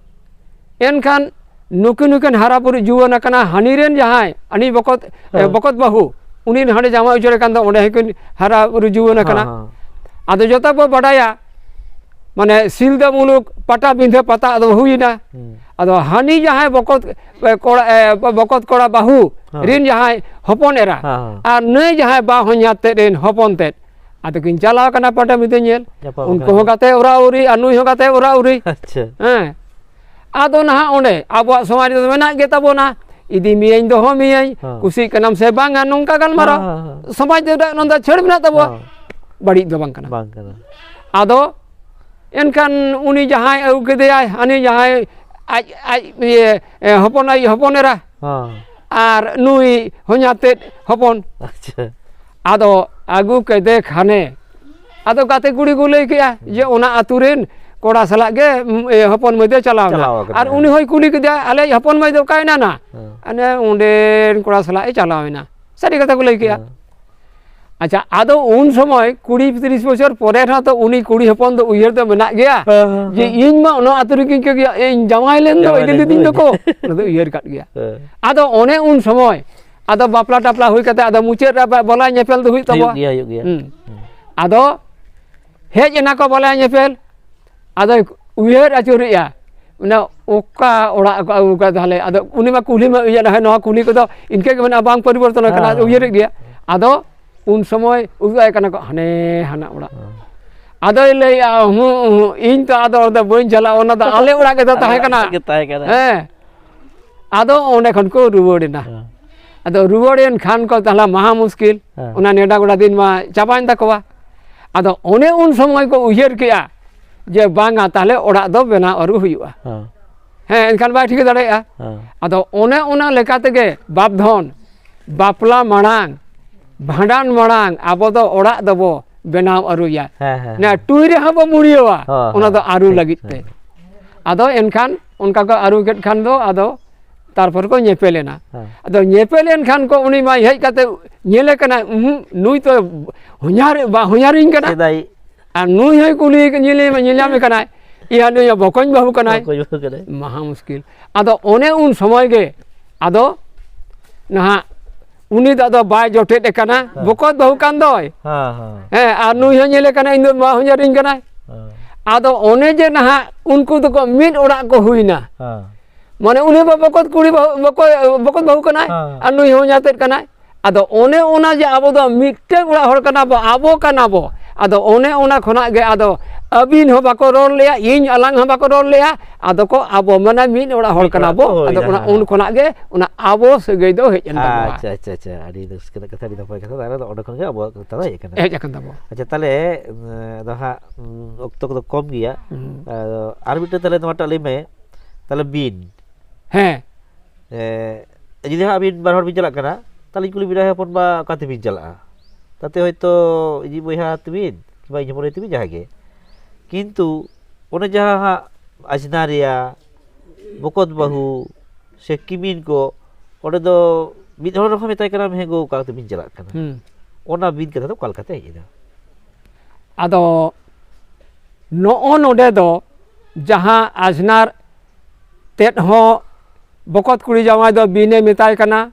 ᱮᱱᱠᱷᱟᱱ ᱱᱩᱠᱤᱱ ᱦᱚᱸᱠᱤᱱ ᱦᱟᱨᱟ ᱵᱩᱨᱩ ᱡᱩᱣᱟᱹᱱ ᱟᱠᱟᱱᱟ, ᱦᱟᱹᱱᱤ ᱨᱮᱱ ᱡᱟᱦᱟᱸᱭ, ᱦᱟᱹᱱᱤ ᱵᱚᱠᱚᱛ, ᱮ, ᱦᱮᱸ᱾ ᱵᱚᱠᱚᱛ ᱵᱟᱹᱦᱩ, ᱩᱱᱤ ᱦᱟᱸᱰᱮ ᱡᱟᱶᱟᱭ ᱩᱪᱟᱹᱲ ᱟᱠᱟᱱ ᱫᱚ, ᱚᱸᱰᱮ ᱦᱚᱸᱠᱤᱱ ᱦᱟᱨᱟ ᱵᱩᱨᱩ ᱡᱩᱣᱟᱹᱱ ᱦᱮᱸ, ᱟᱠᱟᱱᱟ᱾ ᱦᱮᱸ᱾ ᱟᱫᱚ ᱡᱚᱛᱚ ᱵᱚ ᱵᱟᱰᱟᱭᱟ, ᱢᱟᱱᱮ ᱥᱤᱞᱫᱟᱹ ᱢᱩᱞᱩᱠ ᱯᱟᱴᱟᱵᱤᱸᱫᱷᱟᱹ ᱯᱟᱛᱟ ᱟᱫᱚ ᱦᱩᱭᱱᱟ᱾ ᱦᱩᱸ᱾ ᱟᱫᱚ ᱦᱟᱹᱱᱤ ᱡᱟᱦᱟᱸᱭ ᱵᱚᱠᱚᱛ, ᱮ, ᱠᱚᱲᱟ, ᱮ, ᱵᱚᱠᱚᱛ ᱠᱚᱲᱟ ᱵᱟᱹᱦᱩ ᱦᱮᱸ᱾ ᱨᱤᱱ ᱡᱟᱦᱟᱸᱭ ᱦᱚᱯᱚᱱ ᱮᱨᱟ, ᱦᱮᱸ, ᱦᱮᱸ᱾ ᱟᱨ ᱱᱩᱭ ᱡᱟᱦᱟᱸᱭ ᱵᱟ ᱦᱚᱧᱦᱟᱨ ᱛᱮᱫ ᱨᱤᱱ ᱦᱚᱯᱚᱱ ᱛᱮᱫ, ᱟᱫᱚ ᱠᱤᱱ ᱪᱟᱞᱟᱣ ᱠᱟᱱᱟ ᱯᱟᱴᱟᱵᱤᱸᱫᱷᱟᱹ ᱧᱮᱞ᱾ ᱧᱟᱯᱟᱢ ᱩᱱᱠᱩ ᱠᱟᱱᱟ ᱦᱚᱸ ᱠᱤᱱ᱾ ᱜᱟᱛᱮ ᱚᱨᱟ ᱩᱨᱤ ᱟᱨ ᱱᱩᱭ ᱦᱚᱸ ᱜᱟᱛᱮ ᱚᱨᱟ ᱩᱨᱤ᱾ ᱟᱪᱪᱷᱟ᱾ ᱦᱮᱸ᱾ ᱟᱫᱚ ᱱᱟᱦᱟᱜ ᱚᱸᱰᱮ ᱟᱵᱚᱣᱟᱜ ᱥᱚᱢᱟᱡᱽ ᱨᱮᱫᱚ ᱢᱮᱱᱟᱜ ᱜᱮ ᱛᱟᱵᱚᱱᱟ, ᱤᱫᱤ ᱢᱮᱭᱟᱹᱧ, ᱫᱚᱦᱚ ᱢᱮᱭᱟᱹᱧ, ᱦᱮᱸ᱾ ᱠᱩᱥᱤᱜ ᱠᱟᱱᱟᱢ ᱥᱮ ᱵᱟᱝᱟ, ᱱᱚᱝᱠᱟ ᱜᱟᱞᱢᱟᱨᱟᱣ᱾ ᱦᱮᱸ, ᱦᱮᱸ, ᱦᱮᱸ᱾ ᱥᱚᱢᱟᱡᱽ ᱨᱮ ᱱᱚᱣᱟ ᱫᱚ ᱪᱷᱟᱹᱲ ᱢᱮᱱᱟᱜ ᱛᱟᱵᱚᱣᱟ, ᱦᱮᱸ᱾ ᱵᱟᱹᱲᱤᱡ ᱫᱚ ᱵᱟᱝ ᱠᱟᱱᱟ᱾ ᱵᱟᱝ ᱠᱟᱱᱟ᱾ ᱟᱫᱚ ᱮᱱᱠᱷᱟᱱ ᱩᱱᱤ ᱡᱟᱦᱟᱸᱭ ᱟᱹᱜᱩ ᱠᱮᱫᱮᱭᱟᱭ, ᱦᱟᱹᱱᱤ ᱡᱟᱦᱟᱸᱭ ᱟᱡ, ᱟᱡ ᱤᱭᱟᱹ, ᱮ, ᱦᱚᱯᱚᱱ ᱟᱡ ᱦᱚᱯᱚᱱ ᱮᱨᱟ, ᱦᱮᱸ᱾ ᱟᱨ ᱱᱩᱭ ᱦᱚᱧᱦᱟᱨ ᱛᱮᱫ ᱦᱚᱯᱚᱱ᱾ ᱟᱪᱪᱷᱟ᱾ ᱟᱫᱚ ᱟᱹᱜᱩ ᱠᱮᱫᱮ ᱠᱷᱟᱱᱮ, ᱟᱫᱚ ᱜᱟᱛᱮ ᱠᱩᱲᱤ ᱠᱚ ᱞᱟᱹᱭ ᱠᱮᱜᱼᱟ ᱡᱮ ᱚᱱᱟ ᱟᱹᱛᱩ ᱨᱮᱱ ᱠᱚᱲᱟ ᱥᱟᱞᱟᱜ ᱜᱮ, ᱩᱢ, ᱮ, ᱦᱚᱯᱚᱱ ᱢᱟᱹᱭ ᱫᱚ ᱪᱟᱞᱟᱣ ᱮᱱᱟ᱾ ᱪᱟᱞᱟᱣ ᱟᱠᱟᱱᱟ᱾ ᱟᱨ ᱩᱱᱤ ᱦᱚᱸᱭ ᱠᱩᱞᱤ ᱠᱮᱫᱮᱭᱟ, "ᱟᱞᱮᱭᱤᱡ ᱦᱚᱯᱚᱱ ᱢᱟᱹᱭ ᱫᱚ ᱚᱠᱟᱭᱮᱱᱟ ᱱᱟ?" ᱦᱮᱸ᱾ ᱟᱱᱮ ᱚᱸᱰᱮᱱ ᱠᱚᱲᱟ ᱥᱟᱞᱟᱜ ᱮ ᱪᱟᱞᱟᱣ ᱮᱱᱟ᱾ ᱥᱟᱹᱨᱤ ᱠᱟᱛᱷᱟ ᱠᱚ ᱞᱟᱹᱭ ᱠᱮᱜᱼᱟ᱾ ᱦᱮᱸ᱾ ᱟᱪᱪᱷᱟ, ᱟᱫᱚ ᱩᱱ ᱥᱚᱢᱚᱭ ᱠᱩᱲᱤ ᱛᱤᱨᱤᱥ ᱵᱚᱪᱷᱚᱨ ᱯᱚᱨᱮ ᱨᱮᱦᱚᱸ ᱛᱚ ᱩᱱᱤ ᱠᱩᱲᱤ ᱦᱚᱯᱚᱱ ᱫᱚ ᱩᱭᱦᱟᱹᱨ ᱫᱚ ᱢᱮᱱᱟᱜ ᱜᱮᱭᱟ ᱦᱮᱸ, ᱦᱮᱸ, ᱡᱮ ᱦᱮᱸ᱾ ᱤᱧ ᱢᱟ ᱚᱱᱟ ᱟᱹᱛᱩ ᱨᱮᱜᱮ ᱤᱧ ᱠᱟᱹᱢᱤᱭᱟ, ᱤᱧ ᱡᱟᱶᱟᱭ ᱞᱮᱱ ᱫᱚ ᱡᱟᱶᱟᱭ ᱤᱫᱤ ᱞᱮᱱ ᱞᱤᱫᱤᱧ ᱫᱚ᱾ ᱫᱚᱠᱚ, ᱚᱱᱟ ᱫᱚ ᱩᱭᱦᱟᱹᱨ ᱠᱟᱜ ᱜᱮᱭᱟ᱾ ᱦᱮᱸ᱾ ᱟᱫᱚ ᱚᱱᱮ ᱩᱱ ᱥᱚᱢᱚᱭ ᱟᱫᱚ ᱵᱟᱯᱞᱟ ᱴᱟᱯᱞᱟ ᱦᱩᱭ ᱠᱟᱛᱮ ᱟᱫᱚ ᱢᱩᱪᱟᱹᱫ ᱨᱮ ᱵᱟ-, ᱵᱟᱞᱟᱭ ᱧᱮᱯᱮᱞ ᱫᱚ ᱦᱩᱭᱩᱜ ᱛᱟᱵᱚᱣᱟ᱾ ᱦᱩᱭᱩᱜ ᱜᱮᱭᱟ, ᱦᱩᱭᱩᱜ ᱜᱮᱭᱟ᱾ ᱦᱩᱸ᱾ ᱟᱫᱚ ᱦᱮᱡ ᱮᱱᱟ ᱠᱚ ᱵᱟᱞᱟᱭ ᱧᱮᱯᱮᱞ, ᱟᱫᱚᱭ ᱩᱭᱦᱟᱹᱨ ᱟᱹᱪᱩᱨᱮᱜᱼᱟ, ᱢᱟᱱᱮ ᱚᱠᱟ ᱚᱲᱟᱜ ᱠᱚ ᱟᱹᱜᱩ ᱠᱟᱫᱟ ᱛᱟᱦᱞᱮ? ᱟᱫᱚ ᱩᱱᱤ ᱢᱟ ᱠᱩᱞᱤ ᱢᱟ ᱩᱭᱦᱟᱹᱨ, ᱦᱮᱸ, ᱱᱚᱣᱟ ᱠᱩᱞᱤ ᱠᱚᱫᱚ ᱤᱱᱠᱟᱹ ᱜᱮ ᱢᱮᱱᱟᱜᱼᱟ, ᱵᱟᱝ ᱯᱚᱨᱤᱵᱚᱨᱛᱚᱱ ᱟᱠᱟᱱᱟ, ᱦᱮᱸ᱾ ᱩᱭᱦᱟᱹᱨᱮᱫ ᱜᱮᱭᱟ᱾ ᱟᱫᱚ ᱩᱱ ᱥᱚᱢᱚᱭ ᱩᱫᱩᱜ ᱟᱭ ᱠᱟᱱᱟ ᱠᱚ ᱦᱟᱱᱮ ᱦᱟᱱᱟ ᱚᱲᱟᱜ᱾ ᱟᱫᱚᱭ ᱞᱟᱹᱭᱮᱜᱼᱟ, "ᱦᱩᱸ, ᱦᱩᱸ, ᱤᱧ ᱛᱚ ᱟᱫᱚ ᱚᱸᱰᱮ ᱵᱟᱹᱧ ᱪᱟᱞᱟᱜᱼᱟ, ᱚᱱᱟ ᱫᱚ ᱟᱞᱮ ᱚᱲᱟᱜ ᱜᱮᱛᱚ ᱟᱞᱮ ᱛᱟᱦᱮᱸ ᱚᱲᱟᱜ ᱠᱟᱱᱟ᱾" ᱜᱮ ᱛᱟᱦᱮᱸ ᱠᱟᱱᱟ᱾ ᱦᱮᱸ᱾ ᱟᱫᱚ ᱚᱸᱰᱮ ᱠᱷᱚᱱ ᱠᱚ ᱨᱩᱣᱟᱹᱲ ᱮᱱᱟ᱾ ᱦᱮᱸ᱾ ᱟᱫᱚ ᱨᱩᱣᱟᱹᱲ ᱮᱱ ᱠᱷᱟᱱ ᱠᱚ ᱛᱟᱦᱞᱮ ᱢᱟᱦᱟ ᱢᱩᱥᱠᱤᱞ, ᱦᱮᱸ᱾ ᱚᱱᱟ ᱱᱮᱰᱟ ᱜᱚᱰᱟ ᱫᱤᱱ ᱢᱟ ᱪᱟᱵᱟᱭᱮᱱ ᱛᱟᱠᱚᱣᱟ᱾ ᱟᱫᱚ ᱚᱱᱮ ᱩᱱ ᱥᱚᱢᱚᱭ ᱠᱚ ᱩᱭᱦᱟᱹᱨ ᱠᱮᱜᱼᱟ ᱡᱮ ᱵᱟᱝᱟ, ᱛᱟᱦᱞᱮ ᱚᱲᱟᱜ ᱫᱚ ᱵᱮᱱᱟᱣ ᱟᱹᱨᱩ ᱦᱩᱭᱩᱜᱼᱟ᱾ ᱦᱮᱸ᱾ ᱦᱮᱸ, ᱮᱱᱠᱷᱟᱱ ᱵᱟᱭ ᱴᱷᱤᱠᱟᱹ ᱫᱟᱲᱮᱭᱟᱜᱼᱟ᱾ ᱦᱮᱸ᱾ ᱟᱫᱚ ᱚᱱᱮ ᱚᱱᱟ ᱞᱮᱠᱟ ᱛᱮᱜᱮ ᱵᱟᱯ ᱫᱷᱚᱱ, ᱵᱟᱯᱞᱟ ᱢᱟᱲᱟᱝ, ᱵᱷᱟᱸᱰᱟᱱ ᱢᱟᱲᱟᱝ ᱟᱵᱚ ᱫᱚ ᱚᱲᱟᱜ ᱫᱚᱵᱚ ᱵᱮᱱᱟᱣ ᱟᱹᱨᱩᱭᱟ᱾ ᱦᱮᱸ, ᱦᱮᱸ, ᱱᱟ ᱦᱮᱸ᱾ ᱴᱩᱭ ᱨᱮᱦᱚᱸ ᱵᱚ ᱢᱩᱲᱤᱭᱟᱹᱣᱟ, ᱦᱮᱸ, ᱚᱱᱟ ᱦᱮᱸ, ᱫᱚ ᱟᱹᱨᱩ ᱴᱷᱤᱠ, ᱞᱟᱹᱜᱤᱫ ᱛᱮ᱾ ᱦᱮᱸ᱾ ᱟᱫᱚ ᱮᱱᱠᱷᱟᱱ ᱚᱱᱠᱟ ᱠᱚ ᱟᱹᱨᱩ ᱠᱮᱫ ᱠᱷᱟᱱ ᱫᱚ ᱟᱫᱚ ᱛᱟᱨᱯᱚᱨ ᱠᱚ ᱧᱮᱯᱮᱞ ᱮᱱᱟ᱾ ᱦᱮᱸ᱾ ᱟᱫᱚ ᱧᱮᱯᱮᱞ ᱮᱱ ᱠᱷᱟᱱ ᱠᱚ ᱩᱱᱤ ᱢᱟ ᱦᱮᱡ ᱠᱟᱛᱮ ᱧᱮᱞᱮ ᱠᱟᱱᱟᱭ, ᱩᱸᱦᱩᱸ, ᱱᱩᱭ ᱛᱚ ᱦᱚᱧᱦᱟᱨ, ᱵᱟ, ᱦᱚᱧᱦᱟᱨᱤᱧ ᱠᱟᱱᱟ᱾ ᱥᱮᱫᱟᱭ ᱟᱨ ᱱᱩᱭ ᱦᱚᱸᱭ ᱠᱩᱞᱤ ᱧᱮᱞᱮ, ᱧᱮᱞᱧᱟᱢᱮ ᱠᱟᱱᱟᱭ, ᱤᱭᱟᱹ, ᱱᱩᱭ ᱵᱚᱠᱚᱧ ᱵᱟᱹᱦᱩ ᱠᱟᱱᱟᱭ᱾ ᱵᱚᱠᱚᱧ ᱵᱟᱹᱦᱩ ᱠᱟᱱᱟᱭ᱾ ᱢᱟᱦᱟ ᱢᱩᱥᱠᱤᱞ᱾ ᱟᱫᱚ ᱚᱱᱮ ᱩᱱ ᱥᱚᱢᱚᱭ ᱜᱮ ᱟᱫᱚ ᱱᱟᱦᱟᱜ ᱩᱱᱤ ᱫᱚ ᱟᱫᱚ ᱵᱟᱭ ᱡᱚᱴᱮᱫ ᱟᱠᱟᱱᱟ, ᱦᱮᱸ᱾ ᱵᱚᱠᱚᱛ ᱵᱟᱹᱦᱩ ᱠᱟᱱ ᱫᱚᱭ᱾ ᱦᱮᱸ, ᱦᱮᱸ᱾ ᱦᱮᱸ, ᱟᱨ ᱱᱩᱭ ᱦᱚᱸ ᱧᱮᱞᱮ ᱠᱟᱱᱟᱭ, ᱤᱧ ᱫᱚ ᱢᱟ ᱦᱚᱧᱦᱟᱨᱤᱧ ᱠᱟᱱᱟᱭ᱾ ᱦᱮᱸ᱾ ᱟᱫᱚ ᱚᱱᱮ ᱡᱮ ᱱᱟᱦᱟᱜ ᱩᱱᱠᱩ ᱫᱚᱠᱚ ᱢᱤᱫ ᱚᱲᱟᱜ ᱠᱚ ᱦᱩᱭᱱᱟ᱾ ᱦᱮᱸ᱾ ᱢᱟᱱᱮ ᱩᱱᱤ ᱢᱟ ᱵᱚᱠᱚᱛ ᱠᱩᱲᱤ ᱵᱟᱹᱦᱩ, ᱵᱚᱠᱚ-, ᱵᱚᱠᱚᱛ ᱵᱟᱹᱦᱩ ᱠᱟᱱᱟᱭ, ᱦᱮᱸ᱾ ᱟᱨ ᱱᱩᱭ ᱦᱚᱸ ᱦᱚᱧᱦᱟᱨ ᱛᱮᱫ ᱠᱟᱱᱟᱭ᱾ ᱟᱫᱚ ᱚᱱᱮ ᱚᱱᱟ ᱡᱮ ᱟᱵᱚ ᱫᱚ ᱢᱤᱫᱴᱟᱝ ᱚᱲᱟᱜ ᱦᱚᱲ ᱠᱟᱱᱟ ᱵᱚ, ᱟᱵᱚ ᱠᱟᱱᱟ ᱵᱚ᱾ ᱟᱫᱚ ᱚᱱᱮ ᱚᱱᱟ ᱠᱷᱚᱱᱟᱜ ᱜᱮ ᱟᱫᱚ ᱟᱹᱵᱤᱱ ᱦᱚᱸ ᱵᱟᱠᱚ ᱨᱚᱲ ᱞᱮᱭᱟ, ᱤᱧ ᱟᱞᱟᱝ ᱦᱚᱸ ᱵᱟᱠᱚ ᱨᱚᱲ ᱞᱮᱭᱟ᱾ ᱟᱫᱚ ᱠᱚ, ᱟᱵᱚ ᱢᱟᱱᱮ ᱢᱤᱫ ᱚᱲᱟᱜ ᱦᱚᱲ ᱢᱤᱫ ᱠᱟᱱᱟ ᱚᱲᱟᱜ ᱵᱚ᱾ ᱠᱚ ᱟᱫᱚ ᱦᱩᱭᱱᱟ, ᱚᱱᱟ, ᱦᱮᱸ, ᱩᱱ ᱦᱮᱸ᱾ ᱠᱷᱚᱱᱟᱜ ᱜᱮ ᱚᱱᱟ ᱟᱵᱚ ᱥᱟᱹᱜᱟᱹᱭ ᱫᱚ ᱦᱮᱡ ᱮᱱ ᱛᱟᱵᱚᱱᱟ᱾ ᱟᱪᱪᱷᱟ, ᱟᱪᱪᱷᱟ, ᱟᱪᱪᱷᱟ, ᱟᱹᱰᱤ ᱨᱟᱹᱥᱠᱟᱹ ᱨᱮᱱᱟᱜ ᱠᱟᱛᱷᱟ, ᱟᱹᱰᱤ ᱱᱟᱯᱟᱭ ᱠᱟᱛᱷᱟ᱾ ᱛᱟᱦᱞᱮ ᱫᱚ ᱚᱸᱰᱮ ᱠᱷᱚᱱ ᱜᱮ ᱟᱵᱚᱣᱟᱜ ᱠᱟᱛᱷᱟ ᱫᱚ ᱦᱮᱡ ᱟᱠᱟᱱᱟ᱾ ᱦᱮᱡ ᱟᱠᱟᱱ ᱛᱟᱵᱚᱱᱟ᱾ ᱟᱪᱪᱷᱟ, ᱛᱟᱦᱞᱮ, ᱩᱸ, ᱟᱫᱚ ᱦᱟᱸᱜ, ᱩᱸ, ᱚᱠᱛᱚ ᱠᱚᱫᱚ ᱠᱚᱢ ᱜᱮᱭᱟ᱾ ᱦᱩᱸ᱾ ᱟᱫᱚ ᱟᱨ ᱢᱤᱫᱴᱮᱱ ᱛᱟᱦᱞᱮ ᱱᱚᱣᱟᱴᱟᱜ ᱞᱟᱹᱭ ᱢᱮ, ᱛᱟᱦᱞᱮ ᱵᱤᱱ᱾ ᱦᱮᱸ᱾ ᱮ, ᱡᱩᱫᱤ ᱦᱟᱸᱜ ᱟᱹᱵᱤᱱ ᱵᱟᱨ ᱦᱚᱲ ᱵᱤᱱ ᱪᱟᱞᱟᱜ ᱠᱟᱱᱟ, ᱛᱟᱦᱞᱮ ᱤᱧ ᱠᱩᱞᱤ ᱵᱤᱱᱟ, "ᱦᱚᱯᱚᱱ ᱵᱟ, ᱚᱠᱟ ᱛᱮᱵᱤᱱ ᱪᱟᱞᱟᱜᱼᱟ?" ᱛᱟᱛᱮ ᱦᱚᱭᱛᱳ ᱤᱧᱤᱡ ᱵᱚᱭᱦᱟ ᱛᱟᱹᱵᱤᱱ ᱠᱤᱝᱵᱟ ᱤᱧ ᱦᱚᱯᱚᱱ ᱟᱭᱳ ᱛᱟᱹᱵᱤᱱ, ᱡᱟᱦᱟᱸᱭ ᱜᱮ᱾ ᱠᱤᱱᱛᱩ ᱚᱱᱮ ᱡᱟᱦᱟᱸ ᱦᱟᱸᱜ ᱟᱡᱽᱱᱟᱨᱤᱭᱟ, ᱵᱚᱠᱚᱛ ᱵᱟᱹᱦᱩ ᱥᱮ ᱠᱤᱢᱤᱱ ᱠᱚ, ᱚᱸᱰᱮ ᱫᱚ ᱢᱤᱫ ᱦᱚᱲ ᱨᱮᱦᱚᱸ ᱢᱮᱛᱟᱭ ᱠᱟᱱᱟ, "ᱦᱮᱸ ᱜᱳ, ᱚᱠᱟ ᱛᱮᱵᱤᱱ ᱪᱟᱞᱟᱜ ᱠᱟᱱᱟ?" ᱦᱩᱸ᱾ ᱚᱱᱟ ᱵᱤᱱ ᱠᱟᱛᱷᱟ ᱫᱚ ᱚᱠᱟ ᱞᱮᱠᱟᱛᱮ ᱦᱮᱡ ᱮᱱᱟ? ᱟᱫᱚ ᱱᱚᱜᱼᱚ ᱱᱚᱰᱮ ᱫᱚ ᱡᱟᱦᱟᱸ ᱟᱡᱽᱱᱟᱨ ᱛᱮᱫ ᱦᱚᱸ ᱵᱚᱠᱚᱛ ᱠᱩᱲᱤ ᱡᱟᱶᱟᱭ ᱫᱚ ᱵᱤᱱᱮ ᱢᱮᱛᱟᱭ ᱠᱟᱱᱟ,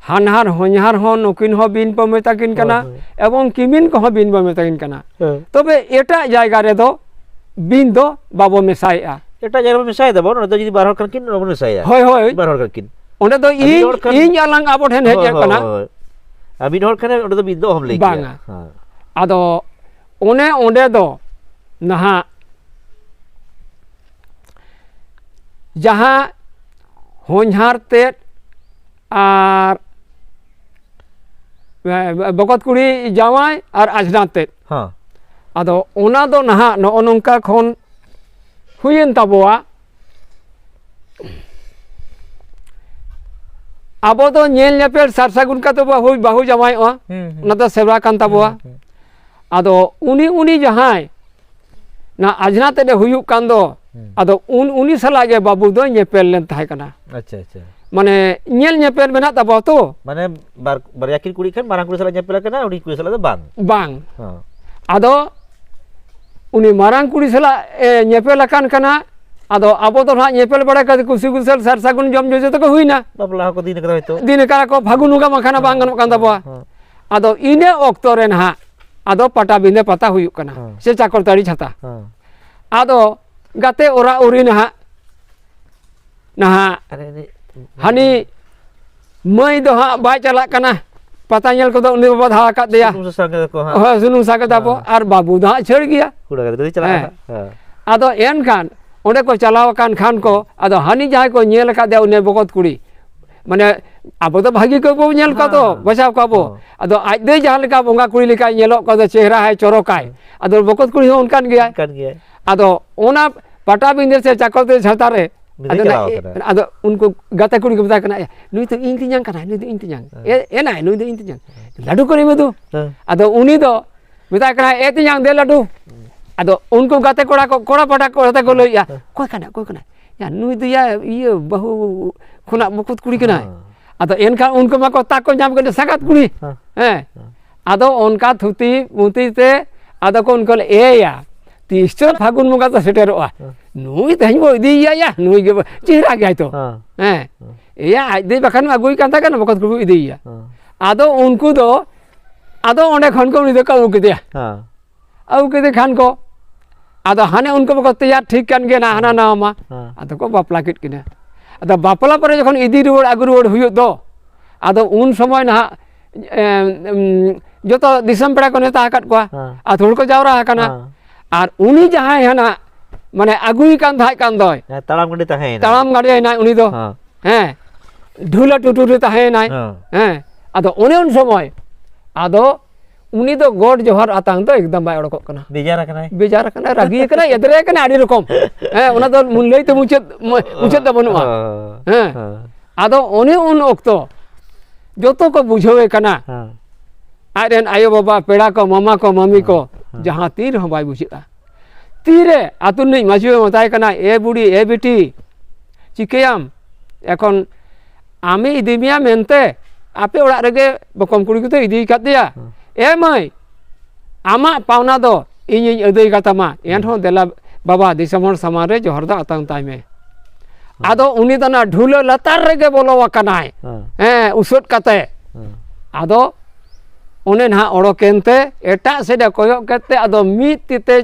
ᱦᱟᱱᱦᱟᱨ ᱦᱚᱧᱦᱟᱨ ᱦᱚᱸ ᱱᱩᱠᱤᱱ ᱦᱚᱸ ᱵᱤᱱ ᱵᱚ ᱢᱮᱛᱟ ᱠᱤᱱ ᱠᱟᱱᱟ, ᱦᱳᱭ, ᱦᱳᱭ᱾ ᱮᱵᱚᱝ ᱠᱤᱢᱤᱱ ᱠᱚᱦᱚᱸ ᱵᱤᱱ ᱵᱚ ᱢᱮᱛᱟ ᱠᱤᱱ ᱠᱟᱱᱟ᱾ ᱦᱮᱸ᱾ ᱛᱚᱵᱮ ᱮᱴᱟᱜ ᱡᱟᱭᱜᱟ ᱨᱮᱫᱚ ᱵᱤᱱ ᱫᱚ ᱵᱟᱵᱚ ᱢᱮᱥᱟᱭᱮᱜᱼᱟ᱾ ᱮᱴᱟᱜ ᱡᱟᱭᱜᱟ ᱨᱮᱵᱚ ᱢᱮᱥᱟᱭ ᱫᱟᱵᱚᱱ, ᱚᱸᱰᱮ ᱫᱚ ᱡᱩᱫᱤ ᱵᱟᱨ ᱦᱚᱲ ᱠᱷᱟᱱ ᱠᱤᱱ, ᱚᱸᱰᱮ ᱵᱚᱱ ᱢᱮᱥᱟᱭᱟ᱾ ᱦᱳᱭ, ᱦᱳᱭ᱾ ᱵᱟᱨ ᱦᱚᱲ ᱠᱷᱟᱱ ᱠᱤᱱ᱾ ᱚᱸᱰᱮ ᱫᱚ ᱟᱨ ᱢᱤᱫ ᱤᱧ, ᱦᱚᱲ ᱠᱷᱟᱱ ᱤᱧ ᱟᱞᱟᱝ ᱟᱵᱚ ᱴᱷᱮᱱ ᱦᱮᱡ ᱦᱳᱭ, ᱟᱠᱟᱱᱟ᱾ ᱦᱳᱭ, ᱦᱳᱭ᱾ ᱟᱨ ᱢᱤᱫ ᱦᱚᱲ ᱠᱷᱟᱱ ᱚᱸᱰᱮ ᱫᱚ ᱵᱤᱱ ᱫᱚ ᱚᱦᱚᱢ ᱞᱟᱹᱭ ᱠᱮᱭᱟ᱾ ᱵᱟᱝᱟ᱾ ᱦᱮᱸ᱾ ᱟᱫᱚ ᱚᱱᱮ ᱚᱸᱰᱮ ᱫᱚ ᱱᱟᱦᱟᱜ ᱡᱟᱦᱟᱸ ᱦᱚᱧᱦᱟᱨ ᱛᱮᱫ ᱟᱨ ᱵᱚᱠᱚᱛ ᱠᱩᱲᱤ ᱡᱟᱶᱟᱭ ᱟᱨ ᱟᱡᱽᱱᱟᱨ ᱛᱮᱫ᱾ ᱦᱮᱸ᱾ ᱟᱫᱚ ᱚᱱᱟ ᱫᱚ ᱱᱟᱦᱟᱜ ᱱᱚᱜᱼᱚ ᱱᱚᱝᱠᱟ ᱠᱷᱚᱱ ᱦᱩᱭᱮᱱ ᱛᱟᱵᱚᱣᱟ᱾ ᱟᱵᱚ ᱫᱚ ᱧᱮᱞ ᱧᱮᱯᱮᱞ ᱥᱟᱨ ᱥᱟᱹᱜᱩᱱ ᱠᱟᱛᱮ ᱵᱚ ᱦᱩᱭ ᱵᱟᱹᱦᱩ ᱡᱟᱶᱟᱭᱚᱜᱼᱟ᱾ ᱦᱩᱸ, ᱦᱩᱸ᱾ ᱚᱱᱟ ᱫᱚ ᱥᱮᱨᱣᱟ ᱠᱟᱱ ᱛᱟᱵᱚᱣᱟ᱾ ᱦᱩᱸ, ᱦᱩᱸ᱾ ᱟᱫᱚ ᱩᱱᱤ, ᱩᱱᱤ ᱡᱟᱦᱟᱸᱭ ᱱᱟ ᱟᱡᱽᱱᱟ ᱛᱮᱫ ᱮ ᱦᱩᱭᱩᱜ ᱠᱟᱱ ᱫᱚ, ᱦᱩᱸ᱾ ᱟᱫᱚ ᱩᱱ, ᱩᱱᱤ ᱥᱟᱞᱟᱜ ᱜᱮ ᱵᱟᱹᱵᱩ ᱫᱚᱭ ᱧᱮᱯᱮᱞ ᱞᱮᱱ ᱛᱟᱦᱮᱸ ᱠᱟᱱᱟ᱾ ᱟᱪᱪᱷᱟ, ᱟᱪᱪᱷᱟ᱾ ᱢᱟᱱᱮ ᱧᱮᱞ ᱧᱮᱯᱮᱞ ᱢᱮᱱᱟᱜ ᱛᱟᱵᱚᱣᱟ ᱛᱚ᱾ ᱢᱟᱱᱮ ᱵᱟᱨ, ᱵᱟᱨᱭᱟ ᱠᱤᱱ ᱠᱩᱲᱤ ᱠᱷᱟᱱ ᱢᱟᱨᱟᱝ ᱠᱩᱲᱤ ᱥᱟᱞᱟᱜ ᱧᱮᱯᱮᱞ ᱟᱠᱟᱱᱟ, ᱩᱱᱤ ᱠᱩᱲᱤ ᱥᱟᱞᱟᱜ ᱫᱚ ᱵᱟᱝ᱾ ᱵᱟᱝ᱾ ᱦᱚᱸ᱾ ᱟᱫᱚ ᱩᱱᱤ ᱢᱟᱨᱟᱝ ᱠᱩᱲᱤ ᱥᱟᱞᱟᱜ ᱮ ᱧᱮᱯᱮᱞ ᱟᱠᱟᱱ ᱠᱟᱱᱟ᱾ ᱟᱫᱚ ᱟᱵᱚ ᱫᱚ ᱱᱟᱦᱟᱜ ᱧᱮᱯᱮᱞ ᱵᱟᱲᱟ ᱠᱟᱛᱮ ᱠᱩᱥᱤ ᱠᱩᱥᱟᱹᱞ ᱥᱟᱨ ᱥᱟᱹᱜᱩᱱ ᱡᱚᱢ ᱧᱩ ᱡᱚᱛᱚ ᱠᱚ ᱦᱩᱭᱱᱟ᱾ ᱵᱟᱯᱞᱟ ᱦᱚᱸᱠᱚ ᱫᱤᱱ ᱟᱠᱟᱫᱟ ᱦᱚᱭᱛᱳ᱾ ᱫᱤᱱ ᱟᱠᱟᱫᱟ ᱠᱚ, ᱯᱷᱟᱹᱜᱩᱱ ᱵᱚᱸᱜᱟ ᱵᱟᱝᱠᱷᱟᱱ ᱵᱟᱝ ᱜᱟᱱᱚᱜ ᱠᱟᱱ ᱛᱟᱵᱚᱣᱟ᱾ ᱦᱚᱸ᱾ ᱟᱫᱚ ᱤᱱᱟᱹ ᱚᱠᱛᱚ ᱨᱮ ᱱᱟᱦᱟᱜ ᱟᱫᱚ ᱯᱟᱴᱟᱵᱤᱸᱫᱟᱹ ᱯᱟᱛᱟ ᱦᱩᱭᱩᱜ ᱠᱟᱱᱟ, ᱦᱚᱸ᱾ ᱥᱮ ᱪᱟᱠᱚᱞᱛᱟᱹᱲᱤ ᱪᱷᱟᱛᱟ᱾ ᱦᱚᱸ᱾ ᱟᱫᱚ ᱜᱟᱛᱮ ᱚᱨᱟ ᱩᱨᱤ ᱱᱟᱦᱟᱜ, ᱱᱟᱦᱟᱜ ᱟᱨᱮ, ᱟᱨᱮ, ᱦᱟᱹᱱᱤ ᱢᱟᱹᱭ ᱫᱚ ᱦᱟᱸᱜ ᱵᱟᱭ ᱪᱟᱞᱟᱜ ᱠᱟᱱᱟ, ᱯᱟᱛᱟ ᱧᱮᱞ ᱠᱚᱫᱚ ᱩᱱᱤ ᱵᱟᱵᱟ ᱫᱷᱟᱣ ᱟᱠᱟᱫ ᱫᱮᱭᱟ᱾ ᱥᱩᱱᱩᱢ ᱥᱟᱥᱟᱝ ᱠᱟᱫᱟ ᱠᱚ ᱦᱟᱸᱜ᱾ ᱦᱳᱭ, ᱥᱩᱱᱩᱢ ᱥᱟᱥᱟᱝ ᱠᱟᱫᱟ ᱵᱚ᱾ ᱦᱮᱸ᱾ ᱟᱨ ᱵᱟᱹᱵᱩ ᱫᱚ ᱦᱟᱸᱜ ᱪᱷᱟᱹᱲ ᱜᱮᱭᱟ᱾ ᱠᱩᱲᱟᱹ ᱠᱟᱛᱮ ᱠᱚ ᱪᱟᱞᱟᱜᱼᱟ ᱦᱮᱸ᱾ ᱦᱟᱸᱜ᱾ ᱦᱮᱸ᱾ ᱟᱫᱚ ᱮᱱᱠᱷᱟᱱ ᱚᱸᱰᱮ ᱠᱚ ᱪᱟᱞᱟᱣ ᱟᱠᱟᱱ ᱠᱷᱟᱱ ᱠᱚ, ᱟᱫᱚ ᱦᱟᱹᱱᱤ ᱡᱟᱦᱟᱸᱭ ᱠᱚ ᱧᱮᱞ ᱟᱠᱟᱫ ᱫᱮᱭᱟ, ᱩᱱᱤ ᱵᱚᱠᱚᱛ ᱠᱩᱲᱤ, ᱢᱟᱱᱮ, ᱟᱵᱚ ᱫᱚ ᱵᱷᱟᱹᱜᱤ ᱠᱚᱵᱚ ᱧᱮᱞ ᱠᱚᱣᱟ ᱛᱚ, ᱦᱮᱸ᱾ ᱵᱟᱪᱷᱟᱣ ᱠᱚᱣᱟ ᱵᱚ᱾ ᱦᱮᱸ᱾ ᱟᱫᱚ ᱟᱡ ᱫᱚ ᱡᱟᱦᱟᱸ ᱞᱮᱠᱟ ᱵᱚᱸᱜᱟ ᱠᱩᱲᱤ ᱞᱮᱠᱟᱭ ᱧᱮᱞᱚᱜ ᱠᱟᱱᱟ, ᱪᱮᱦᱨᱟ ᱦᱚᱸ ᱪᱚᱨᱚᱠᱟᱭ᱾ ᱦᱮᱸ᱾ ᱟᱫᱚ ᱵᱚᱠᱚᱛ ᱠᱩᱲᱤ ᱦᱚᱸ ᱚᱱᱠᱟᱱ ᱜᱮᱭᱟᱭ᱾ ᱚᱱᱠᱟᱱ ᱜᱮᱭᱟᱭ᱾ ᱟᱫᱚ ᱚᱱᱟ ᱯᱟᱴᱟᱵᱤᱸᱫᱟᱹ ᱥᱮ ᱪᱟᱠᱚᱞᱛᱟᱹᱲᱤ ᱪᱷᱟᱛᱟ ᱨᱮ, ᱩᱱᱤ ᱫᱚᱭ ᱟᱫᱚ ᱱᱟ-, ᱪᱟᱞᱟᱣ ᱮ-, ᱟᱠᱟᱱᱟ᱾ ᱟᱫᱚ ᱩᱱᱠᱩ ᱜᱟᱛᱮ ᱠᱩᱲᱤ ᱠᱚ ᱢᱮᱛᱟᱭ ᱠᱟᱱᱟ, "ᱮ, ᱱᱩᱭ ᱫᱚ ᱤᱧ ᱛᱮᱧᱟᱝ ᱠᱟᱱᱟᱭ, ᱱᱩᱭ ᱫᱚ ᱤᱧ ᱛᱮᱧᱟᱝ᱾ ᱦᱮᱸ᱾ ᱮ-, ᱮᱱᱟᱭ, ᱱᱩᱭ ᱫᱚ ᱤᱧ ᱛᱮᱧᱟᱝ᱾ ᱦᱮᱸ᱾ ᱞᱟᱹᱰᱩ ᱠᱚ ᱮᱢᱟ ᱫᱚ?" ᱦᱮᱸ᱾ ᱟᱫᱚ ᱩᱱᱤ ᱫᱚ ᱢᱮᱛᱟᱭ ᱠᱟᱱᱟ, "ᱮ ᱛᱮᱧᱟᱝ, ᱫᱮ ᱞᱟᱹᱰᱩ᱾" ᱦᱩᱸ᱾ ᱟᱫᱚ ᱩᱱᱠᱩ ᱜᱟᱛᱮ ᱠᱚᱲᱟ ᱠᱚ, ᱠᱚᱲᱟ ᱯᱟᱦᱴᱟ ᱠᱚᱲᱟ ᱛᱮᱠᱚ ᱞᱟᱹᱭᱮᱜᱼᱟ, ᱦᱮᱸ᱾ "ᱚᱠᱚᱭ ᱠᱟᱱᱟᱭ, ᱚᱠᱚᱭ ᱠᱟᱱᱟᱭ? ᱭᱟ, ᱱᱩᱭ ᱫᱚ ᱭᱟ, ᱤᱭᱟᱹ, ᱵᱟᱹᱦᱩ ᱠᱷᱚᱱᱟᱜ ᱵᱚᱠᱚᱛ ᱠᱩᱲᱤ ᱠᱟᱱᱟᱭ᱾" ᱦᱮᱸ᱾ ᱟᱫᱚ ᱮᱱᱠᱷᱟᱱ ᱩᱱᱠᱩ ᱢᱟᱠᱚ ᱛᱟᱠ ᱠᱚ ᱧᱟᱢ ᱠᱮᱫ ᱥᱟᱸᱜᱟᱛ ᱠᱩᱲᱤ᱾ ᱦᱮᱸ᱾ ᱦᱮᱸ᱾ ᱦᱮᱸ᱾ ᱟᱫᱚ ᱚᱱᱠᱟ ᱛᱷᱩᱛᱤ ᱢᱩᱛᱤ ᱛᱮ ᱟᱫᱚ ᱠᱚ ᱩᱱᱠᱩ ᱞᱮ ᱮᱭᱟ, ᱛᱤᱥ ᱪᱚ ᱯᱷᱟᱹᱜᱩᱱ ᱵᱚᱸᱜᱟ ᱫᱚ ᱥᱮᱴᱮᱨᱚᱜᱼᱟ᱾ ᱦᱮᱸ᱾ ᱱᱩᱭ ᱛᱮᱦᱮᱧ ᱵᱚ ᱤᱫᱤᱭᱮᱭᱟ, ᱭᱟ, ᱱᱩᱭ ᱜᱮ ᱪᱮᱦᱨᱟ ᱜᱮᱭᱟᱭ ᱛᱚ᱾ ᱦᱮᱸ᱾ ᱦᱮᱸ᱾ ᱦᱮᱸ᱾ ᱮᱭᱟ, ᱟᱡ ᱫᱚ ᱵᱟᱠᱷᱟᱱ ᱟᱹᱜᱩᱭ ᱠᱟᱱ ᱛᱟᱦᱮᱸ ᱠᱟᱱᱟ, ᱵᱚᱠᱚᱛ ᱠᱩᱲᱤ ᱵᱚ ᱤᱫᱤᱭᱮᱭᱟ᱾ ᱦᱮᱸ᱾ ᱟᱫᱚ ᱩᱱᱠᱩ ᱫᱚ ᱟᱫᱚ ᱚᱸᱰᱮ ᱠᱷᱚᱱ ᱠᱚ ᱩᱱᱤ ᱫᱚᱠᱚ ᱟᱹᱜᱩ ᱠᱮᱫᱮᱭᱟ᱾ ᱦᱮᱸ᱾ ᱟᱹᱜᱩ ᱠᱮᱫᱮ ᱠᱷᱟᱱ ᱠᱚ, ᱟᱫᱚ ᱦᱟᱱᱮ ᱩᱱᱠᱩ ᱵᱟᱠᱚ ᱛᱮᱭᱟᱨ ᱴᱷᱤᱠ ᱠᱟᱱ ᱜᱮᱭᱟ ᱱᱟ, ᱦᱟᱱᱟ ᱦᱮᱸ᱾ ᱱᱟᱣᱟ ᱢᱟ᱾ ᱦᱮᱸ᱾ ᱟᱫᱚ ᱠᱚ ᱵᱟᱯᱞᱟ ᱠᱮᱫ ᱠᱤᱱᱟ᱾ ᱟᱫᱚ ᱵᱟᱯᱞᱟ ᱯᱚᱨᱮ ᱡᱚᱠᱷᱚᱱ ᱤᱫᱤ ᱨᱩᱣᱟᱹᱲ, ᱟᱹᱜᱩ ᱨᱩᱣᱟᱹᱲ ᱦᱩᱭᱩᱜ ᱫᱚ, ᱟᱫᱚ ᱩᱱ ᱥᱚᱢᱚᱭ ᱱᱟᱦᱟᱜ, ᱮᱢ, ᱮᱢ, ᱡᱚᱛᱚ ᱫᱤᱥᱚᱢ ᱯᱮᱲᱟ ᱠᱚ ᱱᱮᱣᱛᱟ ᱟᱠᱟᱫ ᱠᱚᱣᱟ᱾ ᱦᱮᱸ᱾ ᱟᱹᱛᱩ ᱦᱚᱲ ᱠᱚ ᱡᱟᱣᱨᱟ ᱟᱠᱟᱱᱟ᱾ ᱦᱮᱸ᱾ ᱟᱨ ᱩᱱᱤ ᱡᱟᱦᱟᱸᱭ ᱦᱟᱱᱟ, ᱢᱟᱱᱮ, ᱟᱹᱜᱩᱭ ᱠᱟᱱ ᱛᱟᱦᱮᱸ ᱠᱟᱱ ᱫᱚᱭ, ᱦᱮᱸ, ᱛᱟᱲᱟᱢ ᱜᱟᱹᱰᱤ ᱛᱟᱦᱮᱸᱭᱮᱱᱟ᱾ ᱛᱟᱲᱟᱢ ᱜᱟᱹᱰᱤᱭᱮᱱᱟᱭ ᱩᱱᱤ ᱫᱚ᱾ ᱦᱮᱸ᱾ ᱦᱮᱸ, ᱰᱷᱩᱞᱟᱹ ᱴᱩᱴᱩ ᱨᱮ ᱛᱟᱦᱮᱸᱭᱮᱱᱟᱭ᱾ ᱦᱮᱸ᱾ ᱦᱮᱸ, ᱟᱫᱚ ᱚᱱᱮ ᱩᱱ ᱥᱚᱢᱚᱭ, ᱟᱫᱚ ᱩᱱᱤ ᱫᱚ ᱜᱚᱰ ᱡᱚᱦᱟᱨ ᱟᱛᱟᱝ ᱫᱚ ᱮᱠᱫᱚᱢ ᱵᱟᱭ ᱚᱰᱚᱠᱚᱜ ᱠᱟᱱᱟ᱾ ᱵᱮᱡᱟᱨ ᱟᱠᱟᱱᱟᱭ᱾ ᱵᱮᱡᱟᱨ ᱟᱠᱟᱱᱟᱭ, ᱨᱟᱹᱜᱤ ᱟᱠᱟᱱᱟᱭ, ᱮᱫᱽᱨᱮ ᱟᱠᱟᱱᱟᱭ ᱟᱹᱰᱤ ᱨᱚᱠᱚᱢ᱾ ᱦᱮᱸ, ᱚᱱᱟ ᱫᱚ ᱞᱟᱹᱭ ᱛᱮ ᱢᱩᱪᱟᱹᱫ, ᱢᱩᱪᱟᱹᱫ ᱫᱚ ᱵᱟᱹᱱᱩᱜᱼᱟ᱾ ᱚ᱾ ᱦᱮᱸ᱾ ᱦᱮᱸ᱾ ᱟᱫᱚ ᱚᱱᱮ ᱩᱱ ᱚᱠᱛᱚ ᱡᱚᱛᱚ ᱠᱚ ᱵᱩᱡᱷᱟᱹᱣᱮ ᱠᱟᱱᱟ᱾ ᱦᱮᱸ᱾ ᱟᱡ ᱨᱮᱱ ᱟᱭᱳ ᱵᱟᱵᱟ, ᱯᱮᱲᱟ ᱠᱚ, ᱢᱟᱢᱟ ᱠᱚ, ᱢᱟᱢᱤ ᱠᱚ, ᱦᱮᱸ᱾ ᱡᱟᱦᱟᱸ ᱛᱤ ᱨᱮᱦᱚᱸ ᱵᱟᱭ ᱵᱩᱡᱷᱟᱹᱜᱼᱟ᱾ ᱛᱤᱨᱮ ᱟᱹᱛᱩ ᱨᱤᱱᱤᱡ ᱢᱟᱹᱡᱷᱤ ᱵᱟᱵᱟ ᱢᱮᱛᱟᱭ ᱠᱟᱱᱟ, "ᱮ ᱵᱩᱲᱤ, ᱮ ᱵᱤᱴᱤ, ᱪᱤᱠᱟᱹᱭᱟᱢ? ᱮᱠᱷᱚᱱ ᱟᱢᱮ ᱤᱫᱤ ᱢᱮᱭᱟ ᱢᱮᱱᱛᱮ ᱟᱯᱮ ᱚᱲᱟᱜ ᱨᱮᱜᱮ ᱵᱚᱠᱚᱢ ᱠᱩᱲᱤ ᱠᱚᱫᱚ ᱤᱫᱤ ᱟᱠᱟᱫ ᱫᱮᱭᱟ᱾ ᱦᱮᱸ᱾ ᱮ ᱢᱟᱹᱭ, ᱟᱢᱟᱜ ᱯᱟᱣᱱᱟ ᱫᱚ ᱤᱧᱤᱧ ᱟᱹᱫᱟᱹᱭ ᱠᱟᱛᱟᱢᱟ, ᱦᱮᱸ᱾ ᱮᱱᱦᱚᱸ ᱫᱮᱞᱟ ᱵᱟᱵᱟ ᱫᱤᱥᱚᱢ ᱦᱚᱲ ᱥᱟᱢᱟᱝ ᱨᱮ ᱡᱚᱦᱟᱨ ᱫᱚ ᱟᱛᱟᱝ ᱛᱟᱭ ᱢᱮ᱾" ᱦᱮᱸ᱾ ᱟᱫᱚ ᱩᱱᱤ ᱫᱚ ᱚᱱᱟ ᱰᱷᱩᱞᱟᱹ ᱞᱟᱛᱟᱨ ᱨᱮᱜᱮ ᱵᱚᱞᱚ ᱟᱠᱟᱱᱟᱭ᱾ ᱦᱮᱸ᱾ ᱦᱮᱸ, ᱩᱥᱟᱹᱫ ᱠᱟᱛᱮ᱾ ᱦᱮᱸ᱾ ᱟᱫᱚ ᱚᱱᱮ ᱱᱟᱦᱟᱜ ᱚᱰᱚᱠᱮᱱ ᱛᱮ, ᱮᱴᱟᱜ ᱥᱮᱫ ᱮ ᱠᱚᱭᱚᱜ ᱠᱮᱫ ᱛᱮ, ᱟᱫᱚ ᱢᱤᱫ ᱛᱤ ᱛᱮ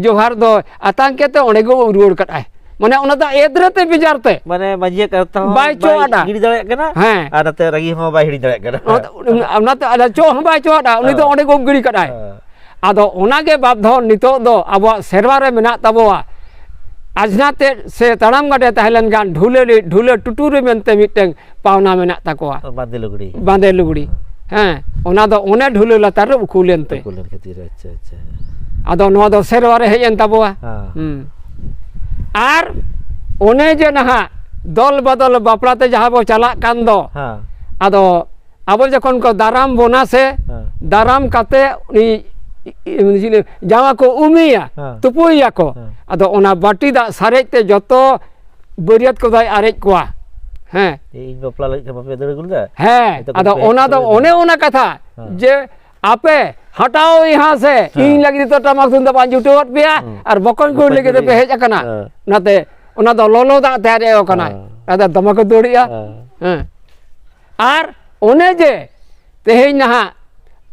ᱡᱚᱦᱟᱨ ᱫᱚ ᱟᱛᱟᱝ ᱠᱮᱫ ᱛᱮ ᱚᱸᱰᱮ ᱜᱮ ᱨᱩᱣᱟᱹᱲ ᱠᱟᱫᱼᱟᱭ᱾ ᱢᱟᱱᱮ ᱚᱱᱟ ᱫᱚ ᱮᱫᱨᱮ ᱛᱮ ᱵᱮᱡᱟᱨ ᱛᱮ᱾ ᱢᱟᱱᱮ ᱢᱟᱹᱡᱷᱤᱭᱟᱜ ᱠᱟᱛᱷᱟ ᱦᱚᱸ ᱵᱟᱭ ᱪᱚ ᱵᱟᱭ ᱟᱫᱟ᱾ ᱜᱤᱰᱤ ᱫᱟᱲᱮᱭᱟᱜ ᱠᱟᱱᱟ᱾ ᱦᱮᱸ᱾ ᱟᱨ ᱱᱚᱛᱮ ᱨᱟᱹᱜᱤ ᱦᱚᱸ ᱵᱟᱭ ᱦᱤᱲᱤᱧ ᱫᱟᱲᱮᱭᱟᱜ ᱠᱟᱱᱟ᱾ ᱚᱱᱟ-, ᱚᱱᱟᱛᱮ ᱟᱫᱚ ᱪᱚ ᱦᱚᱸ ᱵᱟᱭ ᱪᱚ ᱟᱫᱟ, ᱩᱱᱤ ᱫᱚ ᱦᱮᱸ᱾ ᱚᱸᱰᱮ ᱜᱮ ᱩᱵ ᱜᱤᱰᱤ ᱠᱟᱫᱟᱭ᱾ ᱦᱮᱸ᱾ ᱟᱫᱚ ᱚᱱᱟᱜᱮ ᱵᱟᱯᱫᱷᱚᱱ ᱱᱤᱛᱚᱜ ᱫᱚ ᱟᱵᱚᱣᱟᱜ ᱥᱮᱨᱣᱟ ᱨᱮ ᱢᱮᱱᱟᱜ ᱛᱟᱵᱚᱣᱟ᱾ ᱟᱡᱷᱱᱟ ᱛᱮᱫ ᱥᱮ ᱛᱟᱲᱟᱢ ᱜᱟᱰᱮ ᱛᱟᱦᱮᱸ ᱞᱮᱱᱠᱷᱟᱱ ᱰᱷᱩᱞᱟᱹ ᱨᱮ, ᱰᱷᱩᱞᱟᱹ ᱴᱩᱴᱩᱨᱤ ᱢᱮᱱᱛᱮ ᱢᱤᱫᱴᱟᱝ ᱯᱟᱣᱱᱟ ᱢᱮᱱᱟᱜ ᱛᱟᱠᱚᱣᱟ᱾ ᱵᱟᱸᱫᱮ ᱞᱩᱜᱽᱲᱤ᱾ ᱵᱟᱸᱫᱮ ᱞᱩᱜᱽᱲᱤ᱾ ᱦᱮᱸ, ᱚᱱᱟ ᱫᱚ ᱚᱱᱮ ᱰᱷᱩᱞᱟᱹ ᱞᱟᱛᱟᱨ ᱨᱮ ᱩᱠᱩ ᱞᱮᱱᱛᱮ᱾ ᱩᱠᱩ ᱞᱮᱱ ᱠᱷᱟᱹᱛᱤᱨ, ᱟᱪᱪᱷᱟ, ᱟᱪᱪᱷᱟ᱾ ᱟᱫᱚ ᱱᱚᱣᱟ ᱫᱚ ᱥᱮᱨᱣᱟ ᱨᱮ ᱦᱮᱡ ᱮᱱ ᱛᱟᱵᱚᱣᱟ᱾ ᱦᱮᱸ᱾ ᱦᱩᱸ᱾ ᱟᱨ ᱚᱱᱮ ᱡᱮ ᱱᱟᱦᱟᱜ ᱫᱚᱞ ᱵᱚᱫᱚᱞ ᱵᱟᱯᱞᱟ ᱛᱮ ᱡᱟᱦᱟᱸ ᱵᱚ ᱪᱟᱞᱟᱜ ᱠᱟᱱ ᱫᱚ, ᱦᱮᱸ᱾ ᱟᱫᱚ ᱟᱵᱚ ᱡᱚᱠᱷᱚᱱ ᱠᱚ ᱫᱟᱨᱟᱢ ᱵᱚᱱᱟ ᱥᱮ, ᱦᱮᱸ᱾ ᱫᱟᱨᱟᱢ ᱠᱟᱛᱮ ᱩᱱᱤ, ᱩᱱᱤ ᱪᱤᱞᱤ, ᱡᱟᱶᱟ ᱠᱚ ᱩᱢᱮᱭᱟ, ᱦᱮᱸ᱾ ᱛᱩᱯᱩᱭᱮᱭᱟ ᱠᱚ᱾ ᱦᱮᱸ᱾ ᱟᱫᱚ ᱚᱱᱟ ᱵᱟᱹᱴᱤ ᱫᱟᱜ ᱥᱟᱨᱮᱡ ᱛᱮ ᱡᱚᱛᱚ ᱵᱟᱹᱨᱭᱟᱹᱛ ᱠᱚᱫᱚᱭ ᱟᱨᱮᱡ ᱠᱚᱣᱟ᱾ ᱦᱮᱸ᱾ ᱤᱧ ᱵᱟᱯᱞᱟ ᱞᱟᱹᱜᱤᱫ ᱛᱮ ᱵᱟᱯᱮ ᱫᱟᱹᱲ ᱟᱹᱜᱩ ᱞᱮᱫᱟ? ᱦᱮᱸ, ᱡᱚᱛᱚ ᱟᱫᱚ ᱠᱚ ᱚᱱᱟ ᱫᱚ ᱯᱮ ᱚᱱᱮ ᱚᱱᱟ ᱠᱟᱛᱷᱟ ᱦᱮᱸ᱾ ᱡᱮ ᱟᱯᱮ ᱦᱟᱴᱟᱣ ᱦᱟᱸ ᱥᱮ, ᱦᱮᱸ᱾ ᱤᱧ ᱞᱟᱹᱜᱤᱫ ᱫᱚ ᱴᱟᱢᱟᱠ ᱛᱩᱢᱫᱟᱜ ᱵᱟᱝ ᱡᱩᱴᱟᱹᱣᱟᱫ ᱯᱮᱭᱟ, ᱦᱮᱸ᱾ ᱟᱨ ᱵᱚᱠᱚᱧ ᱠᱩᱲᱤ ᱵᱚᱠᱚᱧ ᱞᱟᱹᱜᱤᱫ ᱫᱚ ᱠᱩᱲᱤ᱾ ᱯᱮ ᱦᱮᱡ ᱟᱠᱟᱱᱟ᱾ ᱦᱮᱸ᱾ ᱚᱱᱟᱛᱮ ᱚᱱᱟ ᱫᱚ ᱞᱚᱞᱚ ᱫᱟᱜ ᱛᱮ ᱟᱨᱮᱡ ᱟᱠᱟᱱᱟᱭ᱾ ᱦᱮᱸ᱾ ᱟᱫᱚ ᱫᱚᱢᱮ ᱠᱚ ᱫᱟᱹᱲᱮᱜᱼᱟ᱾ ᱦᱮᱸ᱾ ᱦᱮᱸ᱾ ᱟᱨ ᱚᱱᱮ ᱡᱮ ᱛᱮᱦᱮᱧ ᱱᱟᱦᱟᱜ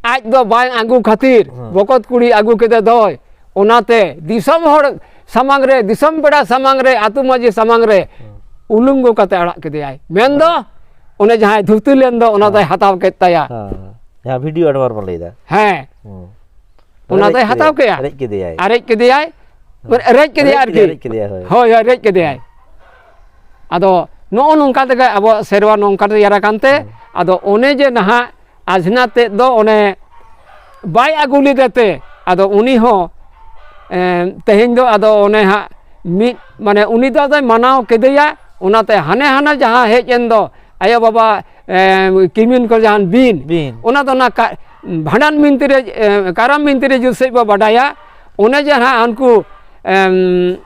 ᱟᱡ ᱫᱚ ᱵᱟᱭ ᱟᱹᱜᱩ ᱠᱷᱟᱹᱛᱤᱨ ᱦᱮᱸ᱾ ᱵᱚᱠᱚᱛ ᱠᱩᱲᱤ ᱟᱹᱜᱩ ᱠᱮᱫᱮ ᱫᱚᱭ, ᱚᱱᱟᱛᱮ ᱫᱤᱥᱚᱢ ᱦᱚᱲ ᱥᱟᱢᱟᱝ ᱨᱮ, ᱫᱤᱥᱚᱢ ᱯᱮᱲᱟ ᱥᱟᱢᱟᱝ ᱨᱮ, ᱟᱹᱛᱩ ᱢᱟᱹᱡᱷᱤ ᱥᱟᱢᱟᱝ ᱨᱮ ᱦᱮᱸ᱾ ᱩᱞᱩᱝ ᱜᱚ ᱠᱟᱛᱮ ᱟᱲᱟᱜ ᱠᱮᱫᱮᱭᱟᱭ᱾ ᱢᱮᱱᱫᱚ ᱚᱱᱮ ᱡᱟᱦᱟᱸᱭ ᱫᱷᱩᱛᱤ ᱞᱮᱱ ᱫᱚ, ᱚᱱᱟ ᱦᱮᱸ᱾ ᱫᱚᱭ ᱦᱟᱛᱟᱣ ᱠᱮᱫ ᱛᱟᱭᱟ᱾ ᱦᱮᱸ᱾ ᱡᱟᱦᱟᱸ ᱵᱷᱤᱰᱤᱭᱳ ᱟᱰᱵᱟᱨ ᱵᱚᱱ ᱞᱟᱹᱭᱫᱟ᱾ ᱦᱮᱸ᱾ ᱦᱮᱸ᱾ ᱚᱱᱟ ᱨᱮᱡ ᱫᱚᱭ ᱦᱟᱛᱟᱣ ᱠᱮᱫᱮᱭᱟᱭ, ᱠᱮᱫᱟ᱾ ᱨᱮᱡ ᱠᱮᱫᱮᱭᱟᱭ᱾ ᱟᱨᱮᱡ ᱠᱮᱫᱮᱭᱟᱭ᱾ ᱦᱮᱸ᱾ ᱢᱟᱱᱮ ᱨᱮᱡ ᱠᱮᱫᱮᱭᱟᱭ ᱨᱮᱡ ᱟᱨᱠᱤ᱾ ᱠᱮᱫᱮᱭᱟᱭ, ᱨᱮᱡ ᱠᱮᱫᱮᱭᱟᱭ, ᱦᱳᱭ᱾ ᱦᱳᱭ, ᱦᱳᱭ, ᱨᱮᱡ ᱠᱮᱫᱮᱭᱟᱭ᱾ ᱟᱫᱚ ᱱᱚᱜᱼᱚ ᱱᱚᱝᱠᱟ ᱛᱮᱜᱮ ᱟᱵᱚᱣᱟᱜ ᱥᱮᱨᱣᱟ ᱱᱚᱝᱠᱟ ᱛᱮᱭᱟᱨ ᱟᱠᱟᱱ ᱛᱮ, ᱦᱮᱸ᱾ ᱟᱫᱚ ᱚᱱᱮ ᱡᱮ ᱱᱟᱦᱟᱜ ᱟᱡᱷᱱᱟᱨ ᱛᱮᱫ ᱫᱚ ᱚᱱᱮ ᱵᱟᱭ ᱟᱹᱜᱩ ᱞᱮᱫᱮ ᱛᱮ, ᱟᱫᱚ ᱩᱱᱤ ᱦᱚᱸ, ᱮᱸ, ᱛᱮᱦᱮᱧ ᱫᱚ ᱟᱫᱚ ᱚᱱᱮ ᱦᱟᱸᱜ ᱢᱤᱫ, ᱢᱟᱱᱮ ᱩᱱᱤ ᱫᱚ ᱟᱫᱚᱭ ᱢᱟᱱᱟᱣ ᱠᱮᱫᱮᱭᱟ, ᱚᱱᱟᱛᱮ ᱦᱟᱱᱮ ᱦᱟᱱᱟ ᱡᱟᱦᱟᱸ ᱦᱮᱡ ᱮᱱ ᱫᱚ ᱟᱭᱳ ᱵᱟᱵᱟ, ᱮᱸ, ᱠᱤᱢᱤᱱ ᱠᱚ ᱡᱟᱦᱟᱱ ᱵᱤᱱ, ᱵᱤᱱ᱾ ᱚᱱᱟ ᱫᱚ ᱚᱱᱟ ᱠᱟ-, ᱵᱷᱟᱸᱰᱟᱱ ᱵᱤᱱᱛᱤ ᱨᱮ, ᱮᱸ, ᱠᱟᱨᱟᱢ ᱵᱤᱱᱛᱤ ᱨᱮ ᱡᱩᱛ ᱥᱟᱺᱦᱤᱡ ᱵᱚ ᱵᱟᱰᱟᱭᱟ, ᱚᱱᱮ ᱡᱮ ᱦᱟᱸᱜ ᱦᱟᱱᱠᱩ, ᱮᱸ,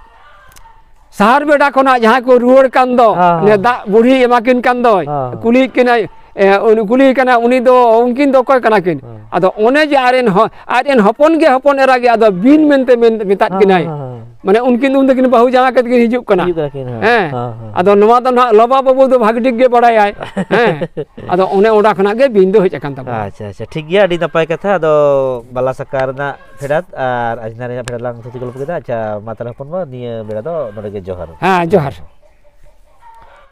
ᱥᱟᱦᱟᱨ ᱵᱮᱰᱟ ᱠᱷᱚᱱᱟᱜ ᱡᱟᱦᱟᱸᱭ ᱠᱚ ᱨᱩᱣᱟᱹᱲ ᱠᱟᱱ ᱫᱚ, ᱦᱮᱸ, ᱚᱱᱮ ᱦᱮᱸ᱾ ᱫᱟᱜ ᱵᱩᱲᱦᱤ ᱮᱢᱟ ᱠᱤᱱ ᱠᱟᱱ ᱫᱚᱭ, ᱦᱮᱸ, ᱦᱮᱸ᱾ ᱠᱩᱞᱤᱭᱮᱫ ᱠᱤᱱᱟᱭ, ᱮ, ᱩᱱᱤ ᱠᱩᱞᱤᱭᱮ ᱠᱟᱱᱟ, ᱩᱱᱤ ᱫᱚ, ᱩᱱᱠᱤᱱ ᱫᱚ ᱚᱠᱚᱭ ᱠᱟᱱᱟ ᱠᱤᱱ? ᱦᱮᱸ᱾ ᱟᱫᱚ ᱚᱱᱮ ᱡᱮ ᱟᱡ ᱨᱮᱱ ᱦᱚ-, ᱟᱡ ᱨᱮᱱ ᱦᱚᱯᱚᱱ ᱜᱮ ᱦᱚᱯᱚᱱ ᱮᱨᱟ ᱜᱮ ᱟᱫᱚ ᱵᱤᱱ ᱢᱮᱱᱛᱮ ᱢᱮᱱ-, ᱢᱮᱛᱟᱫ ᱦᱮᱸ, ᱠᱤᱱᱟᱭ᱾ ᱦᱮᱸ, ᱦᱮᱸ᱾ ᱢᱟᱱᱮ ᱩᱱᱠᱤᱱ ᱫᱚ ᱩᱱ ᱫᱚᱠᱤᱱ ᱵᱟᱹᱦᱩ ᱡᱟᱶᱟᱭ ᱠᱟᱛᱮ ᱠᱤᱱ ᱦᱤᱡᱩᱜ ᱠᱟᱱᱟ᱾ ᱦᱤᱡᱩᱜ ᱠᱟᱱᱟ ᱠᱤᱱ, ᱦᱮᱸ᱾ ᱦᱮᱸ᱾ ᱦᱮᱸ, ᱦᱮᱸ᱾ ᱟᱫᱚ ᱱᱚᱣᱟ ᱫᱚ ᱱᱟᱦᱟᱜ ᱞᱚᱵᱟ ᱵᱟᱹᱵᱩ ᱫᱚ ᱵᱷᱟᱜᱤ ᱴᱷᱤᱠ ᱜᱮ ᱵᱟᱲᱟᱭᱟᱭ᱾ ᱦᱮᱸ᱾ ᱟᱫᱚ ᱚᱱᱮ ᱚᱸᱰᱮ ᱠᱷᱚᱱᱟᱜ ᱜᱮ ᱵᱤᱱ ᱫᱚ ᱦᱮᱡ ᱟᱠᱟᱱ ᱛᱟᱵᱚᱱᱟ᱾ ᱟᱪᱪᱷᱟ, ᱟᱪᱪᱷᱟ, ᱴᱷᱤᱠ ᱜᱮᱭᱟ, ᱟᱹᱰᱤ ᱱᱟᱯᱟᱭ ᱠᱟᱛᱷᱟ᱾ ᱟᱫᱚ ᱵᱟᱞᱟ ᱥᱟᱠᱟ ᱨᱮᱱᱟᱜ ᱯᱷᱮᱰᱟᱛ ᱟᱨ ᱟᱡᱽᱱᱟ ᱨᱮᱱᱟᱜ ᱯᱷᱮᱰᱟᱛ ᱞᱟᱝ ᱛᱷᱩᱛᱤ ᱜᱚᱞᱯᱚ ᱠᱮᱫᱟ᱾ ᱟᱪᱪᱷᱟ, ᱢᱟ ᱛᱟᱦᱞᱮ ᱦᱚᱯᱚᱱ ᱵᱟ, ᱱᱤᱭᱟᱹ ᱵᱮᱲᱟ ᱫᱚ ᱱᱚᱰᱮ ᱜᱮ ᱡᱚᱦᱟᱨ᱾ ᱦᱮᱸ, ᱡᱚᱦᱟᱨ᱾